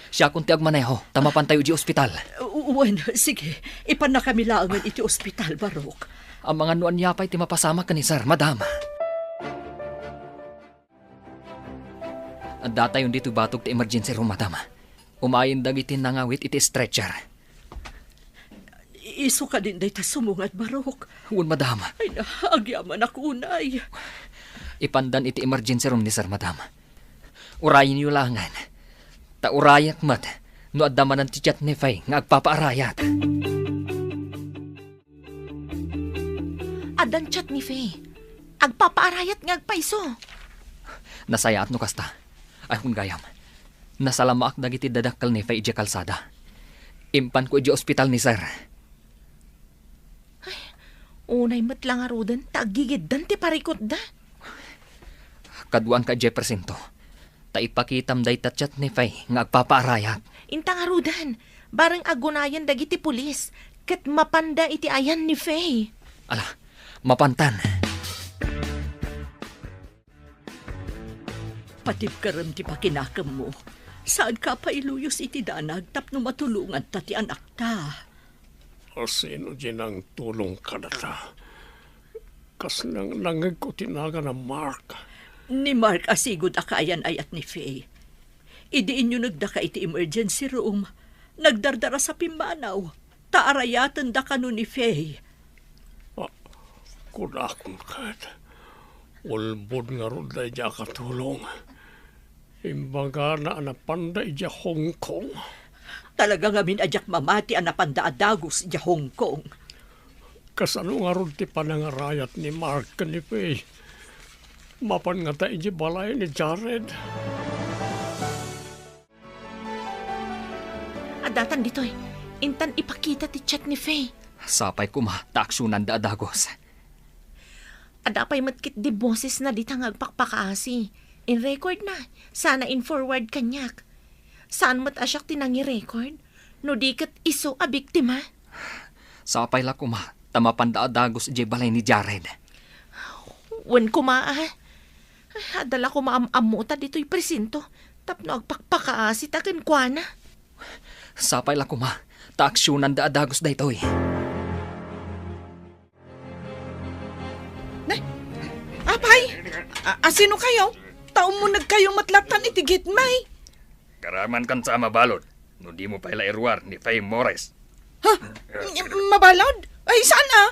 Siakon ti agmaneho ta mapantayo idiay ospital. U-, wen, sige. Ipannakami laengen iti ospital, Barok. Amangan no ania pay ti mapasamak ken ni sir, madam. Addatayon ditoy batog ti emergency room, madam. Umayen dagiti nangawit iti stretcher. Isu kadin dayta sumungad, Barok? Wen, madam. Ay na, agyamanak unay. Ipandan iti emergency room ni sir, madam. Urayenyo laengen. Ta urayak met no adda manen ti chat ni Faye nga agpapaarayat. Addan chat ni Faye. Agpapaarayat nga agpayso. Nasayaat no kasta. Ay, kun gayam, nasalamaak dagiti dadakkel ni Faye idiay kalsada. Impanko idiay ospital ni sir. Ay, unay met la ngaruden ta aggigiddan ti parikutda. Kaduaanka idiay presinto. Ta ipakitam dayta chat ni Faye nga agpapaarayat. Inta ngaruden, bareng agunayen dagiti pulis, ket mapanda iti ayan ni Faye. Ala, mapantan. Patibkerem ti pakinakemmo. Saanka a pailuyos iti danag tapno matulonganta ti anakta. Asino diay nangtulong kadata? Kas nang-, nangngegko ti nagana Mark. Ni Mark a sigud a kaayan-ayat ni Faye. Idi inyunegdaka iti emergency room, nagdardarasa pimmanaw, ta arayatenda kano ni Faye. Ah, kunakon ket, ulbod ngarud daydi a katulong. Imbagana a napanda idiay Hong Kong. Talaga ngamin a diak mamati a napanda a dagus idiay Hong Kong. Kasano ngarud ti panangarayat ni Mark ken ni Faye? Mapan ngata idiay balay ni Jared? Addatan ditoy. Intan ipakita ti chat ni Faye. Sapay koma ta aksionanda a dagus. Adda pay met ketdi bosesna dita nga agpakpakaasi. In-recordna, sana in-forward kaniak. Saan met a siak ti nangi-record? No di ket isu a biktima? Sapay la koma ta mapanda a dagus idiay balay ni Jared. Wen koma, a. Adda la koma am-ammota ditoy presinto tapno agpakpakaasita kenkuana. Sapay la koma ta aksionanda a dagus daytoy. Ne? Apay? A-, asinokayo? Ta ummunegkayo met lattan iti gitmi. Karamankan sa a mabalud no dimo pay la iruar ni Faye Morris. Ha? Mabalud? Ay, saan a?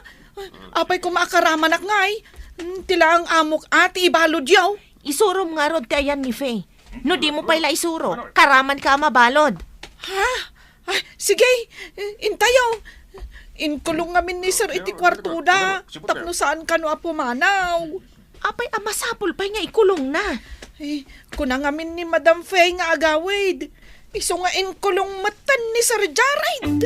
Apay koma a karamanak ngay? Hmm, ti laeng amok a ti ibaludyo. Isurom ngarud ti ayan ni Faye. No dimo pay la isuro, karamanka a mabalud. Ha? Ah, sige, intayo. Inkulong ngamin ni Sir iti kuartoda, tapno saan kano a pumanaw. Apay a masapul pay nga ikulongna? Eh, kuna ngamin ni Madam Faye nga agawid. Isu nga inkulong metten ni Sir Jared.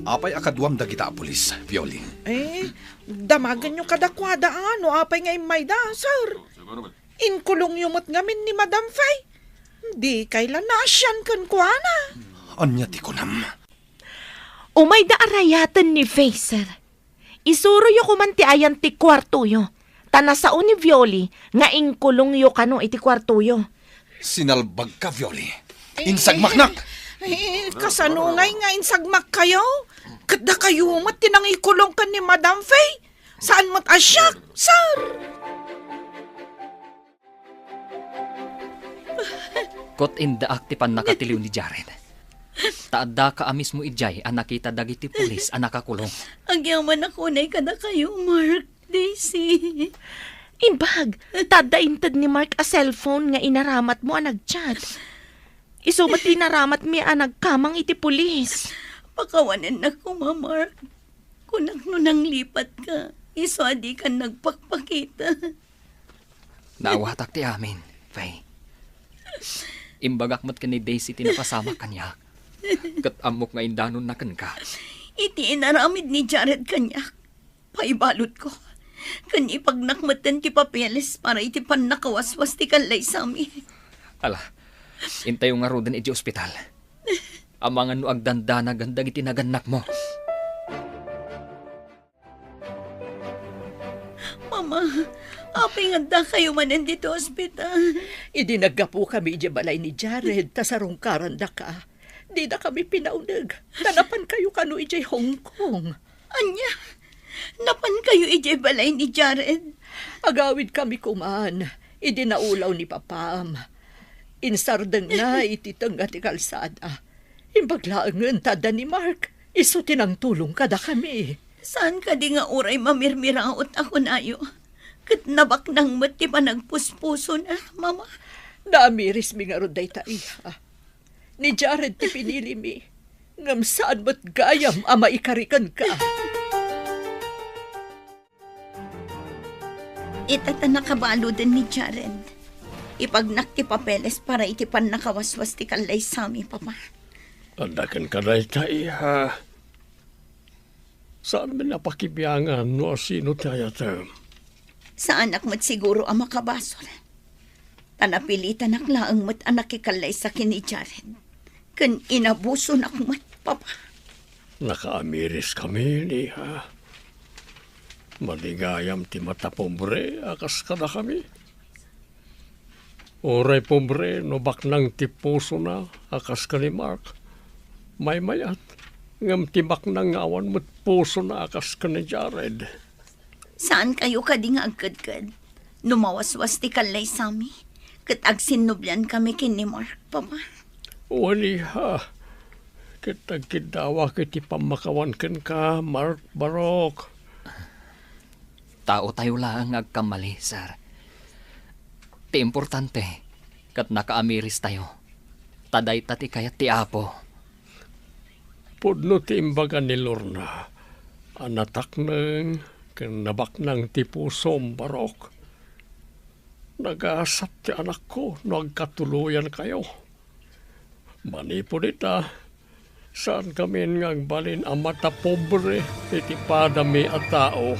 Apay a kaduam dagita a pulis, Violin? Eh, damagenyo kadakuada, a, no apay nga immayda, sir. Inkulongyo met ngamin ni Madam Faye. Dikay la naasian kenkuana. Ania ti kunam? Umayda a rayaten ni Faye, sir. Isuroyo koman ti ayan ti kuartoyo, ta nasao ni Violi nga inkulongyo kano iti kuartoyo. Sinalbagka, Violi. Insagmaknak! Eh, kasano ngay nga insagmakkayo? Ket dakayo met ti nangikulong ken ni Madam Faye. Saan met a siak, sir? Ket indaak ti pannakatiliw ni Jared. Ta addaka a mismo idiay a nakita dagiti pulis a nakakulong. Agyamanak unay kadakayo, Mark, Daisy. Imbag, ta adda inted ni Mark a cellphone nga inaramatmo a nag-chat. Isu met ti inaramatmi a nagkamang iti pulis. Pakawanennak koma, Mark. Kunak no nanglipatka, isu a dikan nagpakpakita. Naawatak ti amin, Faye. Imbagak met ken ni Daisy ti napasamak kaniak. Ket ammok nga indanonna kenka. Iti inaramid ni Jared kaniak, paibaludko. Ken ipagnak metten ti papeles para iti pannakawaswas ti kallaysami. Ala, intayo ngaruden iti ospital. Amangan no agdandanagan dagiti nagannakmo. Mama, apay nga addakayo manen ditoy ospital? Idi naggapukami idiay balay ni Jared, ta sarungkarandaka, didakami pinauneg, ta napankayo kano idiay Hong Kong. Ania? Napankayo idiay balay ni Jared? Agawidkami koman, idi naulaw ni Papam. Insardengna iti tengnga ti kalsada. Imbag laengen ta adda ni Mark, isu ti nangtulong kadakami. Saan kadi nga uray mamirmiraot a kunayo? Ket nabaknang met ti panagpuspusona, Mama. Naamirismi ngarud dayta, iha. Ni Jared ti pinilimi, ngem saan met gayam a maikari kenka. Ita ta nakabaluden ni Jared. Ipagnak ti papeles para iti pannakawaswas ti kallaysami, Papa. Adda kenka dayta, iha. Saanmi a pakibiangan no asino ti ayatem. Saanak met siguro a makabasol. Ta napilitanak laeng met a nakikallaysa ken ni Jared. Ken inabusonak met, Papa. Nakaamiriskami, iha. Madi gayam ti matapobre a kas kadakami. Uray pobre no baknang ti pusona a kas ken ni Mark. Maymayat, ngem ti baknang nga awan met pusona a kas ken ni Jared. Saankayo kadi nga agkedked? No mawaswas ti kallaysami, ket agsinnubliankami ken ni Mark, Papa. Wen, iha, ket agkiddawak iti pammakawan kenka, Mark Barok. Taotayo laeng nga agkammali, sir. Ti importante, ket nakaamiristayo. Ta dayta ti kayat ti Apo. Pudno ti imbaga ni Lorna a natakneng ken nabaknang ti pusom, Barok. Nagasat ti anakko no agkatuloyankayo. Manipud ita, saankamin nga agbalin a matapobre iti padami a tao.